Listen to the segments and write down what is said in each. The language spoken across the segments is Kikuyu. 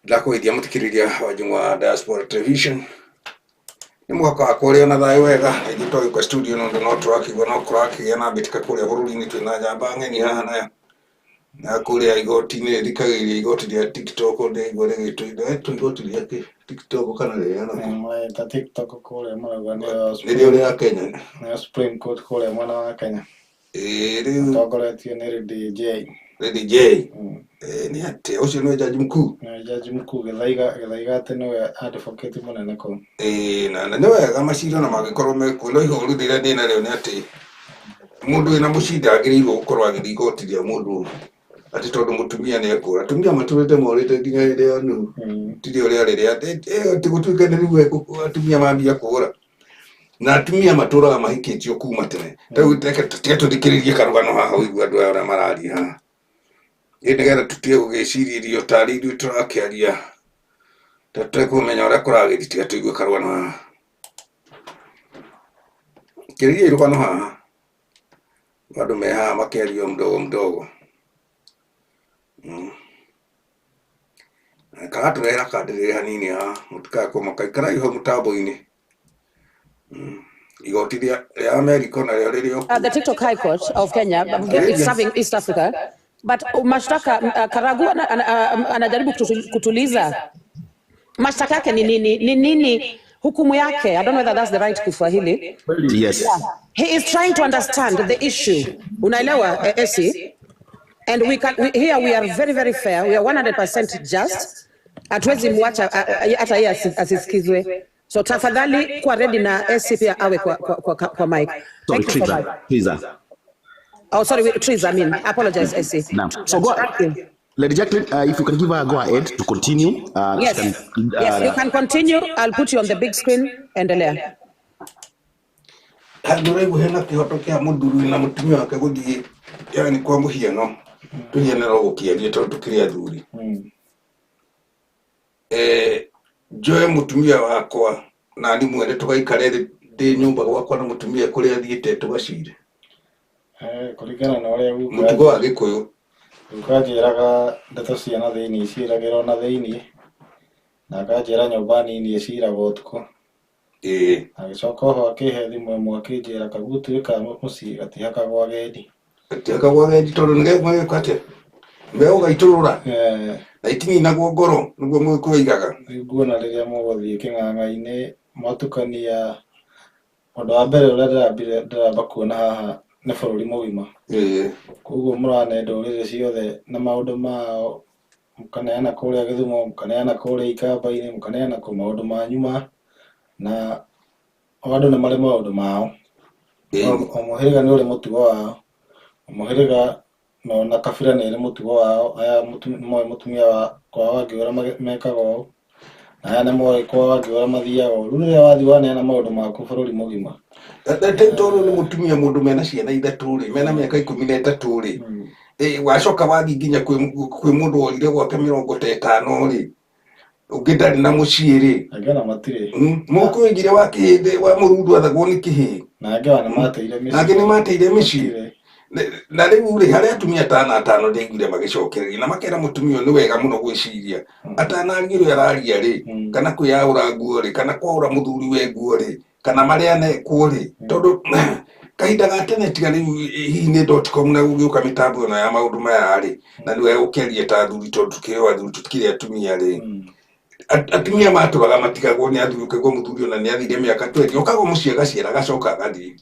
Ndakũgeithia mũthikĩrĩria wa Njũng'wa Diaspora Television. Nĩ mwaka wakwa ũrĩ ona thayũ wega, na ithuĩ twagĩũka studio nĩ ũndũ no tũrakĩigua no kũrakĩgĩa na mbĩtĩka kũrĩa bũrũri-inĩ, twĩna njamba ng'eni haha na na kũrĩa igoti-inĩ rĩthikagĩrĩria igoti rĩa TikTok, ndĩraigua rĩgĩtwo igoti rĩa kĩ? TikTok kana rĩrĩa na Mareta TikTok kũrĩa marauga nĩyo nĩrĩo rĩa Kenya. Nĩyo Supreme Court kũrĩa mwena wa Kenya. Ĩĩ rĩu Atongoretio nĩ Lady J. Lady J. Nĩ atĩa ũcio nĩwe jaji mkuu? Nĩwe jaji mkuu Gĩthaiga Gĩthaiga atĩ nĩwe advocate mũnene kũu. Ĩĩ na nĩ wega macira na mangĩkorwo mekuo, no ihoru rĩrĩa ndĩ narĩo nĩ atĩ mũndũ wĩna mũciĩ ndagĩrĩirwo gũkorwo agĩthiĩ igoti rĩa mũndũ atĩ tondũ mũtumia nĩ ekũra. Atumia matũrĩte morĩte nginya hĩndĩ ya Nuhu. Tirĩ ũrĩa rĩrĩa atĩ gũtuĩke nĩ rĩu atumia mambia kũra. Na atumia matũraga mahikĩtio kuma tene. Rĩu reke tiga tũthikĩrĩrie karũgano haha ũigue andũ aya ũrĩa mararia haha. Ĩ nĩgetha tũtige gũgĩcirĩrio tarĩ ithuĩ tũrakĩaria ta tũtekũmenya ũrĩa kũragĩthiĩ, tiga tũigue karũgano haha. Thikĩrĩriai rũgano haha. Andũ me haha makĩaria mdogo mdogo. Karatũrehera kandĩrĩrĩ hanini haha, mũtikae kũmaka, ikarai hau mũtambo-inĩ. Igoti rĩa Amerika onarĩo rĩrĩ o The TikTok High Court of Kenya is serving East Africa, but mashtaka Karagu anajaribu kutuliza mashtaka yake ni nini? Ni nini hukumu yake? I don't know whether that's the right Kiswahili. Yes. Yeah. He is trying to understand the issue. Unaelewa, Esi? And here we are very, very fair. We are 100% just. Hatuwezi mwacha hata yeye asisikizwe. So tafadhali kuwa ready na Esi pia awe kwa mic. Sorry, Thank you so Triza. much. Triza. Oh, sorry, wait, Triza, I mean, I apologize, Esi. Now, so go Thank you. Lady Jacqueline, if you can give her a go ahead to continue. Yes. She can, Yes, you can continue. I'll put you on the big screen. Endelea. Handũ ũraigua hena kĩhoto kĩa mũthuri na mũtumia wake gũthiĩ, yani kwa mũhiano, tũhiane no gũkĩaria tondũ tũkĩrĩ athuri. Njoe mũtumia wakwa na niĩ mwene tũgaikare thĩ ndĩ nyũmba gwakwa na mũtumia kũrĩa athiĩte tũgacire. Kũringana na ũrĩa guka Mũtugo wa Gĩkũyũ. Guka anjĩraga ndeto cia na thĩinĩ iciragĩrwo na thĩinĩ, na akanjĩra nyũmba nini ĩciragwo ũtukũ. Agĩcoka oho akĩhe thimũ ĩmwe akĩnjĩra kagutuĩ ka mũciĩ gatihakagwo agendi. Gatihakagwo agendi tondũ nĩ megwĩka atĩa? Megũgaitũrũra. Na itininagwo ngoro nĩguo mũgĩkũyũ aigaga. Rĩu nguona rĩrĩa mũgũthiĩ kĩng'ang'a-inĩ mwatukania, ũndũ wa mbere ũrĩa ndĩramba kuona haha nĩ bũrũri mũgima. Koguo mũrane ndũrĩrĩ ciothe na maũndũ mao, mũkaneana kũrĩa Gĩthumo, mũkaneana kũrĩa Ikamba-inĩ, mũkaneana kũ maũndũ manyu ma, na o andũ nĩ marĩ maũndũ mao. O mũhĩrĩga nĩ ũrĩ mũtugo wao, o mũhĩrĩga no na kabira nĩ ĩrĩ mũtugo wao. Aya moĩ mũtumia wa kwao angĩũra mekaga ũũ, na aya nĩ moĩ kwao angĩũra mathiaga ũũ. Rĩu rĩrĩa wathiĩ waneana maũndũ maku bũrũri mũgima. Rĩu tondũ nĩ mũtumia mũndũ mena ciana ithatũ rĩ, mena mĩaka 13 rĩ, wacoka wathiĩ nginya kwĩ mũndũ worire gwake mĩrongo ta ĩtano rĩ, ũngĩ ndarĩ na mũciĩ rĩ. Angĩ ona matirĩ. Mũkũyũ oigire wa kĩhĩndĩ, wa mũrundu athagwo nĩ kĩhĩĩ. Na angĩ ona nĩmateire mĩciĩ. Na angĩ nĩmateire mĩciĩ. Matirĩ. Na rĩu rĩ, harĩ atumia atano atano ndaiguire magĩcokereria na makera mũtumia ũyũ nĩ wega mũno gwĩciria. Atanaria ũrĩa araria rĩ, kana kwĩyaũra nguo rĩ, kana kwaũra mũthuri we nguo rĩ, kana marĩa anekwo rĩ, tondũ kahinda ga tene tiga rĩu hihi nĩ dot com na gũgĩũka mĩtambo ĩno ya maũndũ maya rĩ, na nĩ wega gũkĩaria ta athuri tondũ tũkĩrĩ o athuri tũtikĩrĩ atumia rĩ. Atumia matũraga matigagwo nĩ athuri, ũkaigua mũthuri ona nĩ athire mĩaka 20, okagwo mũciĩ agaciara agacoka agathiĩ.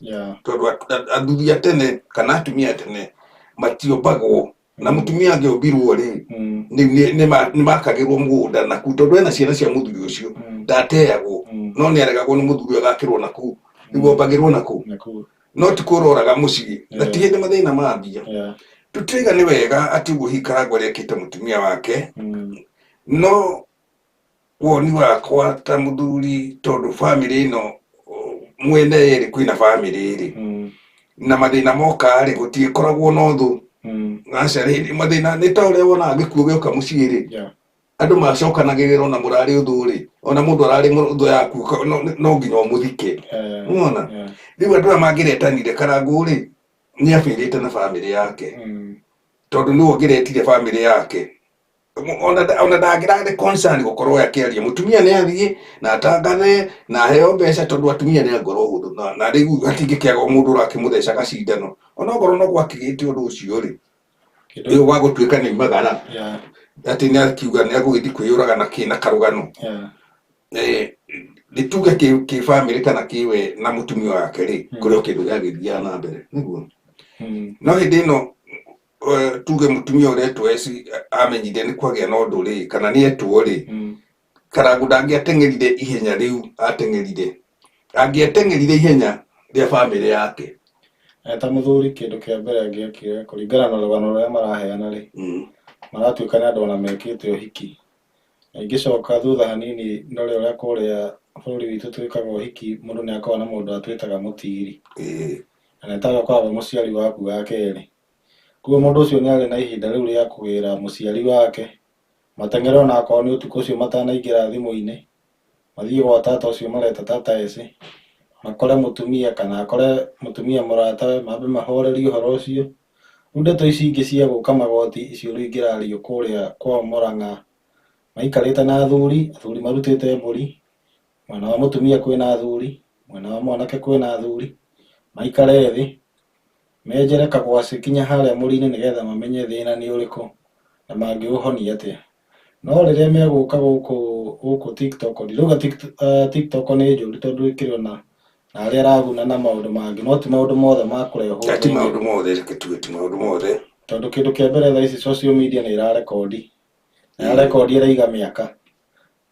Tondũ athuri a tene kana atumia a tene matiombagwo, na mũtumia angĩombirwo rĩ, nĩ makagĩrwo mũgũnda na kũu, tondũ ena ciana cia mũthuri ũcio, ndateagwo, no nĩ aregagwo nĩ mũthuri agakĩrwo na kũu, rĩu ombagĩrwo na kũu. No ti kũroraga mũciĩ, na ti hĩndĩ mathĩna mambia. Tũtiraiga nĩ wega atĩ ũguo hihi Karangũ arekĩte mũtumia wake, no woni wakwa ta mũthuri, tondũ bamĩrĩ ĩno mwene ĩrĩ kwĩna bamĩrĩ ĩrĩ, na mathĩna moka rĩ, gũtikoragwo na ũthũ. Aca, rĩ, mathĩna nĩ ta ũrĩa wonaga gĩkuũ gĩoka mũciĩ rĩ, andũ macokanagĩrĩra ona mũrarĩ ũthũ rĩ, ona mũndũ ararĩ ũthũ yaku, no nginya ũmũthike. Nĩwona? Rĩu andũ aya mangĩretanire Karangũ rĩ, nĩ abĩrĩte na bamĩrĩ yake. Tondũ nĩwe ũngĩretire bamĩrĩ yake. Ona ndangĩrarĩ concern gũkorwo akĩaria. Mũtumia nĩ athiĩ na atangathe na aheo mbeca tondũ atumia nĩ a ngoro hũthũ, na rĩu hatingĩkĩaga mũndũ ũrakĩmũtheca gacindano onokorwo no gwakĩgĩte ũndũ ũcio rĩ, rĩu wa gũtuĩka nĩ imagara atĩ nĩ akiuga nĩ agũgĩthiĩ kwĩyũraga na kĩ na karũgano. Nĩ tuge kĩ bamĩrĩ kana kĩwe na mũtumia wake rĩ, kũrĩ o kĩndũ gĩagĩthiaga na mbere nĩguo. No hĩndĩ ĩno tuge mũtumia ũretwo eci amenyire nĩ kwagĩa na ũndũ rĩ, kana nĩ etwo rĩ, Karangũ ndangĩateng'erire ihenya rĩu ateng'erire, angĩateng'erire ihenya rĩa bamĩrĩ yake. Eta mũthuri kĩndũ kĩa mbere angĩekire kũringana na rũgano rũrĩa maraheana rĩ, maratuĩka nĩ andũ ona mekĩte ũhiki. Na ingĩcoka thutha hanini ndore ũrĩa kũrĩa bũrũri witũ twĩkaga ũhiki, mũndũ nĩ akoragwo na mũndũ atwĩtaga mũtiri. Na nĩtaga akoragwo mũciari waku wa kerĩ. Koguo mũndũ ũcio nĩ arĩ na ihinda rĩu rĩa kũgĩra mũciari wake, mateng'ere ona akorwo nĩ ũtukũ ũcio matanaingĩra thimũ-inĩ, mathiĩ gwa tata ũcio mareta tata eci, makore mũtumia kana akore mũtumia mũratawe, mambe mahorerie ũhoro ũcio. Rĩu ndeto ici ingĩ cia gũka magoti icio rĩu ingĩrario kũrĩa kwao Mũrang'a, maikarĩte na athuri, athuri marutĩte mbũri, mwena wa mũtumia kwĩna athuri, mwena wa mwanake kwĩna athuri, maikare thĩ, menjere kagwacĩ kinya harĩa mũri-inĩ nĩgetha mamenye thĩna nĩ ũrĩkũ na mangĩũhonia atĩa. No rĩrĩa megũka gũkũ gũkũ TikTok, ndirauga TikTok nĩ njũru tondũ ĩkĩrĩ ona na arĩa araguna na maũndũ mangĩ, no ti maũndũ mothe ma kũrehwo Ti maũndũ mothe, reke tuge ti maũndũ mothe. Tondũ kĩndũ kĩa mbere thaa ici social media nĩ ĩrarekondi, na yarekondi ĩraiga mĩaka.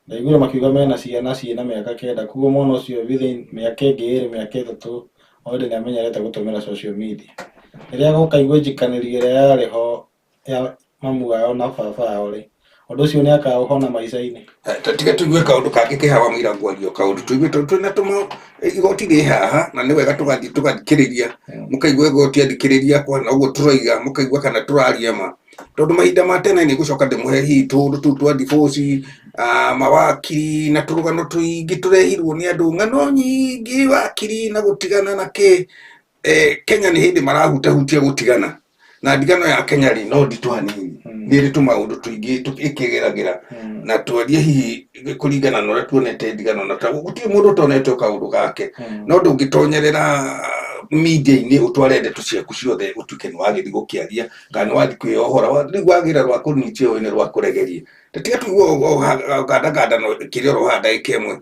Ndaiguire makiuga mena ciana ciĩna mĩaka 9, koguo mwana ũcio within mĩaka ĩngĩ 2, mĩaka 3 already nĩ amenyerete gũtũmĩra social media. Rĩrĩa agoka aigue njikanĩrio ĩrĩa yarĩ ho ya mamu wao na baba wao rĩ, ũndũ ũcio nĩ akaũhona maica-inĩ. Tiga tũigue kaũndũ kangĩ ke hawa mũira ngwario kaũndũ tũigue tondũ twĩna tũma igoti rĩ haha na nĩ wega tũgathiĩ tũgathikĩrĩria, mũkaigua igoti athikĩrĩria akwa na ũguo tũroiga, mũkaigua kana tũraria ma, tondũ mahinda ma tene nĩ ngũcoka ndĩmũhe hihi tũũndũ tũu twa divorce, mawakiri na tũrũgano tũingĩ tũrehirwo nĩ andũ, ng'ano nyingĩ wakiri na gũtigana na kĩ. Kenya nĩ hĩndĩ marahutahutia gũtigana na ndigano ya Kenya rĩ no nditũ hanini, nĩ ĩrĩ tũmaũndũ tũingĩ ĩkĩgeragĩra na twarie hihi kũringana na ũrĩa tuonete ndigano na ta gũtirĩ mũndũ ũtonete kaũndũ gake, no ndũngĩtonyerera media-inĩ ũtware ndeto ciaku ciothe ũtuĩke nĩ wagĩthiĩ gũkĩaria kana nĩ wathiĩ kwĩyohora, rĩu wagĩra rwa kũnyitio nĩ rwa kũregeria. Tiga tũigue gandagandano kĩrĩa ũroha ndagĩka ĩmwe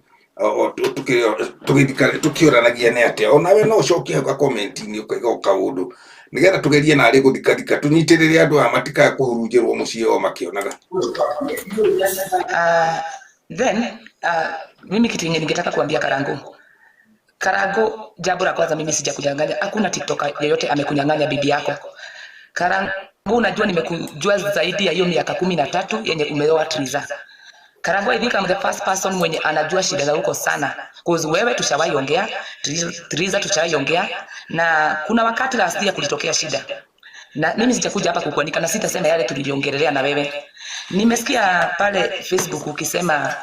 tũkĩũranagia nĩ atĩa, onawe no ũcokie hau ga-comment-inĩ ũkaiga o kaũndũ nĩgetha tũgerie narĩ gũthikathika tũnyitĩrĩre andũ aya matikae kũhurunjĩrwo mũciĩ o makĩonaga. Then mimi kitu yenye ningetaka kuambia Karangu, Karangu, jambo la kwanza mimi sijakunyang'anya, hakuna TikToker yeyote amekunyang'anya bibi yako. Karangu, unajua nimekujua zaidi ya hiyo miaka 13 yenye umeoa Triza. Karangu, I think I'm the first person mwenye anajua shida za huko sana. Cause wewe tushawahi ongea, Triza tushawahi ongea, na kuna wakati last year kulitokea shida. Na mimi sijakuja hapa kukuanika na sitasema yale tuliongelelea na wewe. Nimesikia pale Facebook ukisema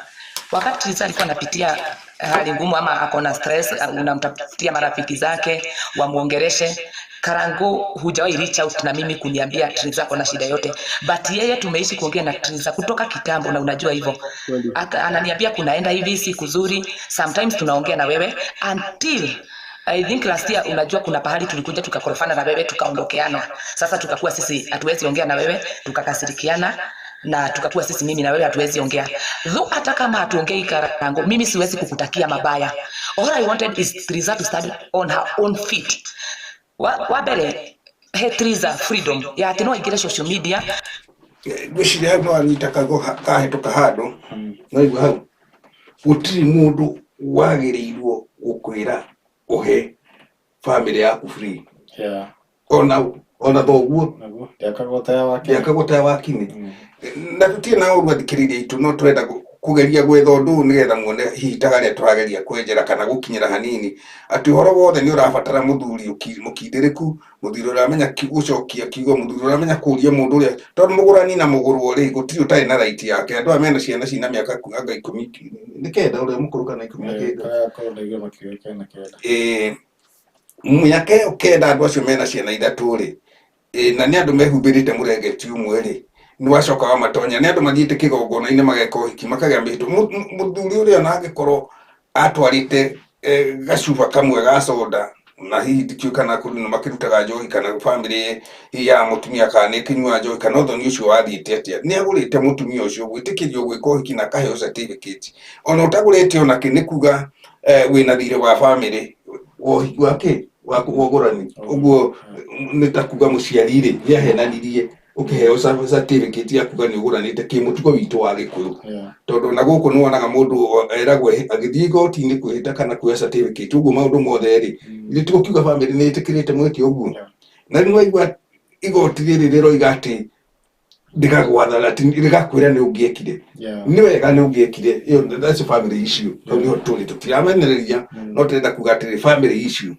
wakati Triza alikuwa anapitia hali ngumu ama ako na stress, unamtafutia marafiki zake wamuongereshe. Karangu, hujawahi reach out na mimi kuniambia Triza ako na shida yote, but yeye tumeishi kuongea na Triza kutoka kitambo na unajua hivyo. Ananiambia kunaenda hivi si kuzuri, sometimes tunaongea na wewe until I think last year, unajua kuna pahali tulikuja tukakorofana na wewe tukaondokeana. Sasa tukakuwa sisi hatuwezi ongea na wewe, tukakasirikiana na tukakuwa sisi mimi na wewe hatuwezi ongea. Though hata kama hatuongei Karangu, mimi siwezi kukutakia mabaya. All I wanted is Triza to stand on her own feet. Wa mbere he Triza freedom ya atĩ no aingĩre social media. Ngwĩciria hau no anyita kago kahĩtũka handũ, no igua hau gũtirĩ mũndũ wagĩrĩirwo gũkwĩra ũhe bamĩrĩ yaku free. Ona thoguo. Naguo, ndĩakagwo ta ya wakini. Ndĩakagwo ta ya wakini. Na tũtirĩ na ũru athikĩrĩria aitũ, no tũrenda kũgeria gwetha ũndũ ũyũ nĩgetha muone hihi ta harĩa tũrageria kwenjera kana gũkinyĩra hanini atĩ ũhoro wothe nĩ ũrabatara mũthuri mũkindĩrĩku, mũthuri ũramenya gũcokia kiugo, mũthuri ũramenya kũria mũndũ ũrĩa, tondũ mũgũrani na mũgũrwo rĩ gũtirĩ ũtarĩ na right yake. Andũ aya mena ciana cina mĩaka anga 19 ũrĩa mũkũrũ kana 19. Kaya korwo ndaigua makiuga 99. Mĩaka ĩyo 9 andũ acio mena ciana 3 rĩ, na nĩ andũ mehumbĩrĩte mũrengeti ũmwe rĩ, Nĩ wacoka wamatonya nĩ andũ mathiĩte kĩgongona-inĩ mageka ũhiki makagĩa mĩhĩtwa. Mũthuri ũrĩa ona angĩkorwo atwarĩte gacuba kamwe ga soda, na hihi ndikĩũĩ kana kũrĩ nĩ makĩrutaga njohi, kana bamĩrĩ ya mũtumia kana nĩ ĩkĩnyuaga njohi, kana ũthoni ũcio wathiĩte atĩa, nĩ agũrĩte mũtumia ũcio gwĩtĩkĩrio gwĩka ũhiki na akaheo certificate. Ona ũtagũrĩte onakĩ, nĩ kuga wĩna thirĩ wa bamĩrĩ wa ũhiki wa kĩ wa ũgũrani. Ũguo nĩ ta kuga mũciari rĩ nĩ ahenanirie ũkĩheo certificate ya kuga nĩ ũgũranĩte kĩmũtugo witũ wa Gĩkũyũ. Tondũ na gũkũ nĩ wonaga mũndũ eragwo agĩthiĩ igoti-inĩ kwĩhĩta kana kuoya certificate, ũguo maũndũ mothe rĩ, ithuĩ tũkiuga bamĩrĩ nĩ ĩtĩkĩrĩte mwĩke ũguo. Na rĩu waigua igoti rĩrĩ rĩroiga atĩ rĩgagwatha, atĩ rĩgakwĩra nĩ ũngĩekire. Nĩ wega nĩ ũngĩekire ĩyo, that's a family issue. Hau nĩho tũrĩ, tũtiramenereria, no tũrenda kuga atĩrĩ, family issue.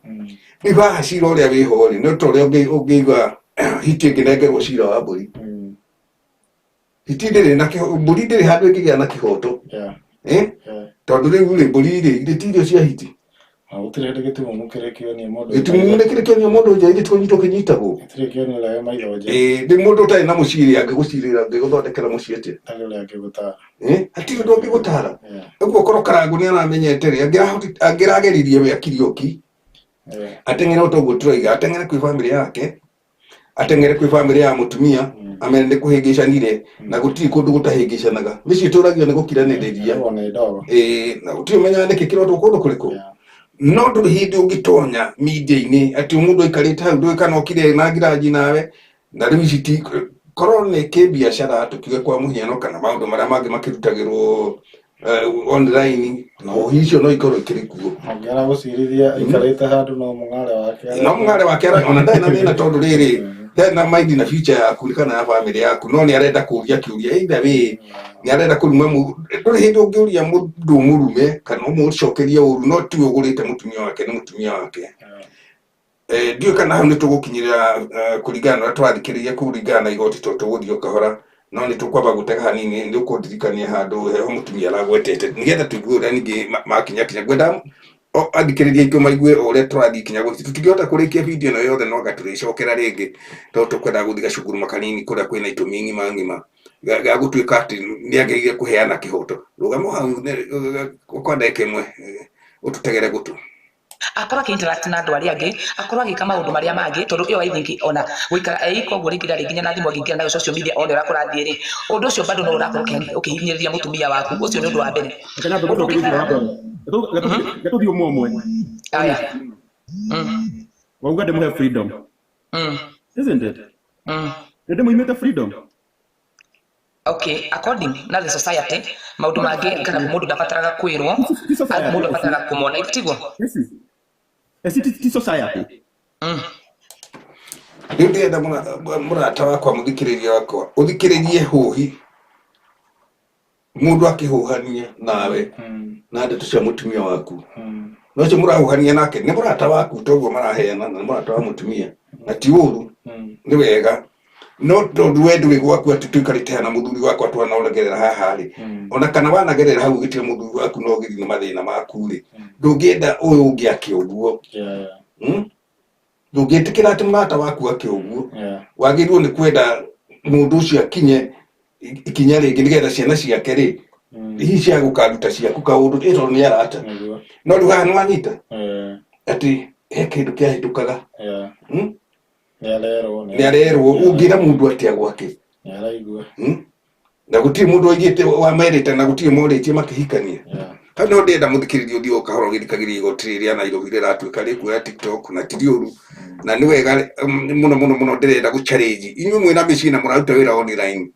Rĩu haha cira ũrĩa wĩho rĩ, nĩ ta ũrĩa ũngĩigua hiti ĩngĩnengerwo cira wa mbũri. Hiti ndĩrĩ na kĩho, mbũri ndĩrĩ handũ ĩngĩgĩa na kĩhoto. Eh? Tondũ rĩu rĩ, mbũri rĩ, irĩ ti irio cia hiti. Na gũtirĩ hĩndĩ gĩtumumu kĩrĩ kĩonie mũndũ. Gĩtumumu nĩ kĩrĩ kĩonia mũndũ nja, irĩ kũnyitwo kĩnyitagwo. Gĩtirĩ kĩonia ũrĩa wĩ maitho nja. Ĩĩ, nĩ mũndũ ũtarĩ na mũciĩ rĩ, angĩgũcirĩra, angĩgũthondekera mũciĩ atĩa? Ndarĩ ũrĩa angĩgũtara. Eh? Hatirĩ ũndũ angĩgũtara. Ũguo korwo Karangũ nĩ aramenyete rĩ, angĩrageririe we akirioki, ateng'ere o ta ũguo tũroiga, ateng'ere kwĩ bamĩrĩ yake, ateng'ere kwĩ bamĩrĩ ya mũtumia, amere nĩ kũhĩngĩcanire, na gũtirĩ kũndũ gũtahĩngĩcanaga. Mĩciĩ ĩtũragio nĩ gũkiranĩrĩria. Ĩyo nĩ ndogo. Ĩĩ, na gũtirĩ ũmenyaga nĩkĩ kĩrotwo kũndũ kũrĩkũ. No ndũrĩ hĩndĩ ũngĩtonya media-inĩ atĩ mũndũ aikarĩte hau, ndũĩ kana okire na ngiraji nawe, na rĩu ici ti korwo nĩ kĩbiacara tũkiuge kwa mũhiano, kana maũndũ marĩa mangĩ makĩrutagĩrwo online, na ũhi icio no ikorwo ikĩrĩ kuo. Ũngĩara gũcirithia aikarĩte handũ no mũng'are wake. No mũng'are wake ona ndarĩ na thĩna, tondũ rĩrĩ ndarĩ na mind na future yaku kana ya family yaku, no nĩ arenda kũria kĩũria, either way nĩ arenda kũruma. Ndũrĩ hĩndĩ ũngĩũria mũndũ mũrume kana ũmũcokerie ũru, no tiwe ũgũrĩte mũtumia wake, nĩ mũtumia wake. Ndiũĩ kana hau nĩ tũgũkinyĩrĩra kũringana na ũrĩa tũrathikĩrĩria, kũringana na igoti, tondũ tũgũthiĩ o kahora, no nĩ tũkwamba gũtega hanini. Nĩ ũkũndirikania handũ heho mũtumia aragwetete, nĩgetha tũigue ũrĩa ningĩ makinya kinya. Ngwenda athikĩrĩria aitũ maigue o ũrĩa tũrathiĩ kinya gũthiĩ. Tũtingĩhota kũrĩkia video ĩno yothe, no anga tũrĩcokera rĩngĩ, tondũ tũkwendaga gũthiĩ gacunguruma kanini kũrĩa kwĩna itũmi ng'ima ng'ima ga gũtuĩka atĩ nĩ agĩrĩire kũheana kĩhoto. Rũgama hau kwa ndagĩka ĩmwe, ũtũtegere gũtũ. Akorwo akĩ-interact na andũ arĩa angĩ, akorwo agĩka maũndũ marĩa mangĩ, tondũ ĩyo I think ona gũikara eika ũguo rĩngĩ na rĩngĩ na thimũ angĩingĩra nayo social media one ũrĩa kũrathiĩ rĩ, ũndũ ũcio bado no ũrakorwo ũkĩhinyĩrĩria mũtumia waku. Ũcio nĩ ũndũ wa mbere. Reke nyambe ngũcokerie thutha wa mbere. Reke tũthiĩ ũmwe ũmwe. Aya. Wauga ndĩmũhe freedom, isn't it? Nĩ ndĩmũimĩte freedom? Okay, according na the society, maũndũ mangĩ kana mũndũ ndabataraga kwĩrwo. Ti society. Mũndũ abataraga kũmona, tiguo? Eci ti society. Rĩu ndĩrenda mũrata wakwa, mũthikĩrĩria wakwa, ũthikĩrĩrie hũhi mũndũ akĩhũhania nawe na ndeto cia mũtumia waku, na ũcio mũrahũhania nake nĩ mũrata waku, toguo maraheana na nĩ mũrata wa mũtumia, na ti ũru, nĩ wega, no tondũ we ndũrĩ gwaku atĩ tũikarĩte haha na mũthuri wakwa twanoregerera haha rĩ, ona kana wanagerera hau ũgĩtira mũthuri waku no ũgĩthiĩ na mathĩna maku rĩ, ndũngĩenda ũyũ ũngĩ ake ũguo. Ndũngĩtĩkĩra atĩ mũrata waku ake ũguo. Wagĩrĩirwo nĩ kwenda mũndũ ũcio akinye ikinya rĩngĩ, nĩgetha ciana ciake rĩ, hihi cia gũkaruta ciaku kaũndũ ĩ, tondũ nĩ arata. No rĩu haha nĩ wanyita atĩ he kĩndũ kĩahĩtũkaga. Nĩ arerwo. Nĩ arerwo, ũngĩra mũndũ atĩa gwake? Nĩ araigua. Na gũtirĩ mũndũ oigĩte wamerĩte, na gũtirĩ morĩtie makĩhikania. Hau no ndĩrenda mũthikĩrĩria ũthiĩ o kahora ũgĩthikagĩrĩria igoti rĩrĩa Nairobi rĩratuĩka rĩkuoya TikTok, na ti rĩũru na nĩ wega mũno mũno mũno. Ndĩrenda gũ challenge inyuĩ mwĩna mĩciĩ na mũraruta wĩra online.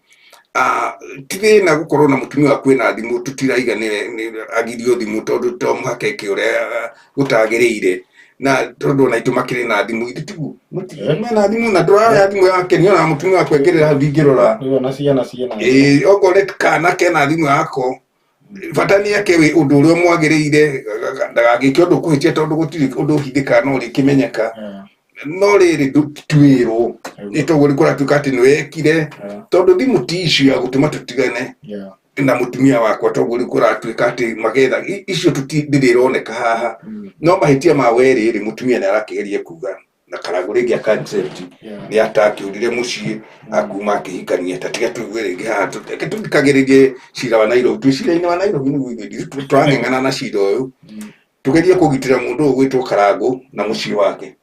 Ti thĩna gũkorwo na mũtumia waku ena thimũ, tũtiraiga nĩ agirio thimũ, tondũ to mũhaka eke ũrĩa gũtagĩrĩire, na tondũ ona itũ makĩrĩ na thimũ, ithu tiguo? Mena thimũ na ndũrarĩa thimũ yake, nĩ ona mũtumia waku ekĩrĩra hau ndingĩrora. Rĩu ona ciana ciĩna. Ĩĩ, okorwo nĩ kana kena thimũ yako, bata nĩ eke wĩ ũndũ ũrĩa mwagĩrĩire, ndagagĩke ũndũ ũkũhĩtia, tondũ gũtirĩ ũndũ ũhithĩkaga no ũrĩkĩmenyeka. No rĩrĩ twĩrwo nĩ toguo nĩ kũratuĩka atĩ nĩ wekire, tondũ thimũ ti issue ya gũtũma tũtigane na mũtumia wakwa, toguo rĩu kũratuĩka atĩ magetha icio ndĩrĩ ĩroneka haha, no mahĩtia ma werĩ rĩ, mũtumia nĩ arakĩgeria kuga. Na Karangũ rĩngĩ aka accept nĩ atakĩũrire mũciĩ akuma akĩhikania. Ta tiga tũigue rĩngĩ haha, reke tũthikagĩrĩrie cira wa Nairobi. Twĩ cira-inĩ wa Nairobi nĩguo ithuĩ tũrang'eng'ana na cira ũyũ, tũgerie kũgitĩra mũndũ ũyũ gwĩtwo Karangũ na mũciĩ wake.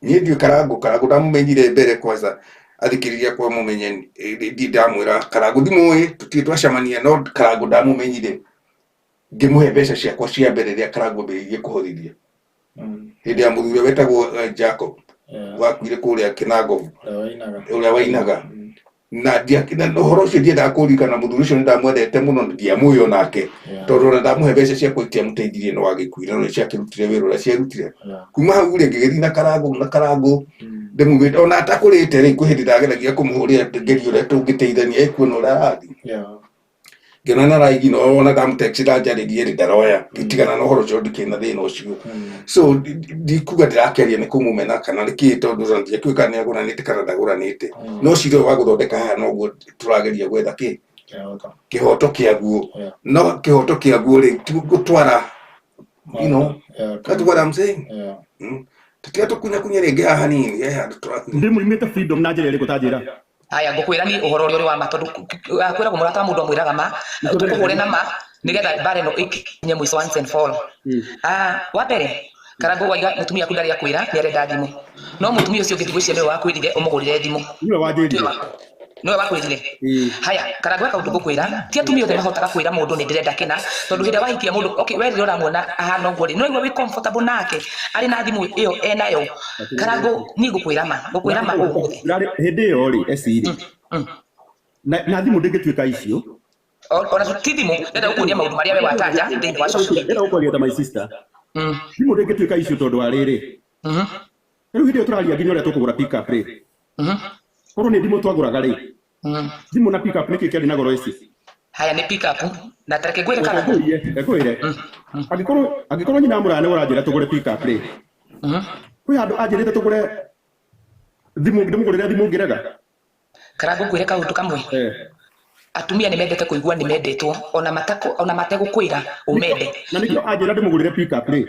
Niĩ ndiũĩ Karangũ. Karangũ ndamũmenyire mbere kwanza, athikĩrĩria kwa mũmenye ndi ndamwĩra Karangũ ndimũĩ, tũtirĩ twacemania, no Karangũ ndamũmenyire ngĩmũhe mbeca ciakwa cia mbere rĩrĩa Karangũ ambĩrĩirie kũhothithia hĩndĩ ya mũthuri ũrĩa wetagwo Jacob wakuire kũrĩa Kinango, Ũrĩa wainaga. Ũrĩa wainaga. Na na ũhoro ũcio ndiendaga kũririkana. Mũthuri ũcio nĩ ndamwendete mũno, ndiamũĩ onake, tondũ ona ndamũhe mbeca ciakwa itiamũteithirie, no agĩkuire, no nĩciakĩrutire wĩra ũrĩa ciarutire. Kuma hau rĩ, ngĩgĩthiĩ na Karangũ na Karangũ ndĩmumĩte ona atakũrĩte rĩ, kwĩ hĩndĩ ndageragia kũmũhũrĩra ngerie ũrĩa tũngĩteithania ekuona ũrĩa arathiĩ. Ngĩona na raigi, no ona ndamũtext ndanjarĩrie rĩ, ndaroya. Ngĩtigana na ũhoro ũcio, ndikĩrĩ na thĩna ũcio. So ndikuga ndĩrakĩaria nĩ kũmũmena kana nĩ kĩĩ, tondũ ona ndiakĩũĩ kana nĩagũranĩte kana ndagũranĩte. No cira ũyũ wa gũthondeka haha noguo tũrageria gwetha kĩ Kĩhoto. Kĩhoto kĩaguo. No kĩhoto kĩaguo rĩ, ti gũtwara, that's what I'm saying. Tũtiga tũkunyakunye rĩngĩ haha hanini, he handũ tũrakunya. Ndĩmũimĩte freedom na njĩra ĩrĩkũ? Ta njĩra. Haya, ngũkwĩra ni ũhoro ũrĩa ũrĩ wa ma, tondũ kwĩragwo mũrata wa mũndũ amwĩraga ma. Tũkũhũre na ma nĩgetha mbara ĩno ĩkinye mũico once and for all. Ah, wa mbere, Karangũ, waiga mũtumia aku ndarĩ akwĩra nĩ arenda thimũ, no mũtumia ũcio ũngĩ ngwĩciria nĩwe wakwĩrire ũmũgũrĩre thimũ. Nĩwe wanjĩrire. Nĩwe wakwĩrire. Ĩĩ. Haya, Karangũ, kaũndũ ngũkwĩra, ti atumia othe mahotaga kwĩra mũndũ nĩ ndĩrenda kĩna, tondũ hĩndĩ ĩrĩa wahikia mũndũ, okay, we rĩrĩa ũramuona ahana ũguo rĩ, nĩ ũraigua wĩ comfortable nake arĩ na thimũ ĩyo enayo. Karangũ, niĩ ngũkwĩra ma ũmũthĩ. Hĩndĩ ĩyo rĩ, eci rĩ, na thimũ ndĩngĩtuĩka icio. Ona ti thimũ, ndĩrenda gũkuonia maũndũ marĩa we watanja thĩinĩ wa social media. Ndĩrenda gũkwaria ta my sister. Thimũ ndĩngĩtuĩka icio tondũ wa rĩrĩ, rĩu hĩndĩ ĩyo tũraria nginya ũrĩa tũkũgũra pickup rĩ, korwo nĩ thimũ twagũraga rĩ, thimũ na pickup nĩkĩ kĩarĩ na goro ici? Haya, nĩ pick up, na tareke ngwĩre, Karangũ. Ngũrie, ngwĩre, angĩkorwo nyina mũraya nĩ ũranjĩra tũgũre pickup rĩ, kwĩ handũ anjĩrĩte tũgũre thimũ, ndĩmũgũrĩre thimũ ngĩrega? Karangũ, ngwĩre kaũndũ kamwe. Atumia nĩ mendete kũigua nĩ mendetwo, ona matako ona mategũkwĩra ũmende. Na nĩkĩo anjĩra ndĩmũgũrĩre pickup rĩ,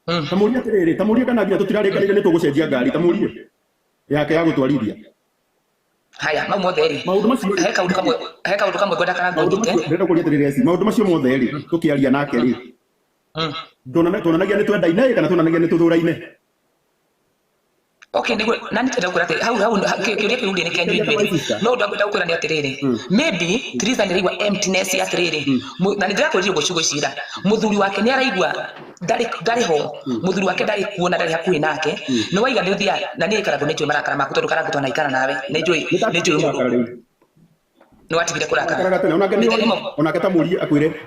tamũrie atĩrĩrĩ, tamũrie kana nginya tũtirarĩkanĩire nĩ tũgũcenjia ngari, tamũrie yake ya gũtwarithia. Haya, mau mothe rĩ, Maũndũ macio he kaũndũ kamwe ngwenda, Karangũ, maũndũ nyite. macio ndĩrenda kũria atĩrĩrĩ, eci, maũndũ macio mothe rĩ, tũkĩaria nake rĩ, tuonanagia nĩ twendaine kana tuonanagia nĩ tũthũraine? Okay, nĩguo na nĩ ndĩrenda gũkwĩra atĩ hau kĩũria kĩu rĩ nĩ kĩanyu inyuĩ, no ũndũ ngwenda gũkwĩra nĩ atĩrĩrĩ, maybe Teresa nĩ araigua emptiness ya atĩrĩrĩ, na nĩ ndĩrakwĩrire ũguo ciugo ici ira, mũthuri wake nĩ araigua ndarĩ ho, mũthuri wake ndarĩ kuo na ndarĩ hakuhĩ nake. Nĩ waiga nĩ ũthiaga na niĩ, Karangũ, nĩ njũĩ marakara maku, tondũ Karangũ twanaikara nawe, nĩ njũĩ mũndũ Rĩu nĩ watigire kũrakara. Rakaraga tene onake onake tamũrie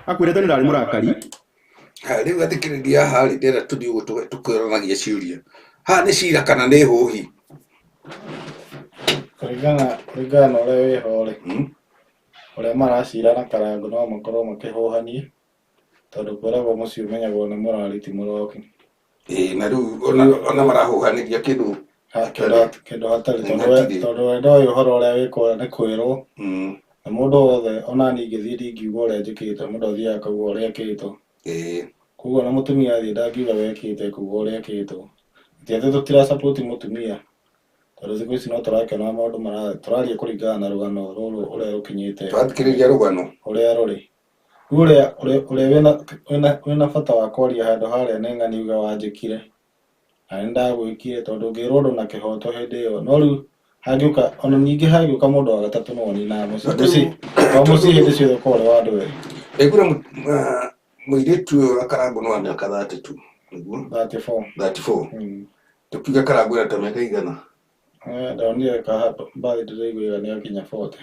akwĩre tene ndarĩ mũrakari. Ha, rĩu athikĩrĩria haha rĩ, ndĩrenda tũthiĩ ũguo tũkĩoranagia ciũria haha, nĩ cira kana nĩ hũhi? Kũringana na ũrĩa wĩho rĩ, ũrĩa maracira na Karangũ, no makorwo makĩhũhania, tondũ kwĩragwo mũciĩ ũmenyagwo nĩ mũrari ti mũroki. Ĩĩ, na rĩu ona marahũhanĩria kĩndũ Kĩndũ hatarĩ, Hatirĩ. tondũ we ndoĩ ũhoro ũrĩa wĩ kũrĩa nĩ kwĩrwo na mũndũ wothe, ona niĩ ingĩthiĩ ndingiuga ũrĩa njĩkĩte, mũndũ athiaga akauga ũrĩa ekĩtwo. Koguo ona mũtumia athiĩ ndangiuga wekĩte, kuga ũrĩa ekĩtwo. Ti atĩ tũtira support mũtumia, tondũ thikũ ici no tũrakĩona maũndũ mara tũraria kũringana na rũgano rũrũ ũrĩa rũkinyĩte. Tũrathikĩrĩria rũgano. Ũrĩa rũrĩ rĩu, ũrĩa wĩna bata wa kwaria handũ harĩa nĩ ng'ani uga wanjĩkire na nĩ ndagwĩkire, tondũ ũngĩrwo ũndũ na kĩhoto hĩndĩ ĩyo, no rĩu hangĩũka, ona ningĩ hangĩũka mũndũ wa gatatũ no ninaga mũciĩ. No Mũciĩ to mũciĩ hĩndĩ ciothe ũkoragwo ũrĩ wa andũ erĩ. Ndaiguire mũirĩtu ũyũ wa Karangũ nĩ wa mĩaka 32, nĩguo? 34. 34. Tũkiuga Karangũ ena ta mĩaka igana? Eh, ndonire ka mbathi ndĩraigua nĩ akinya 40.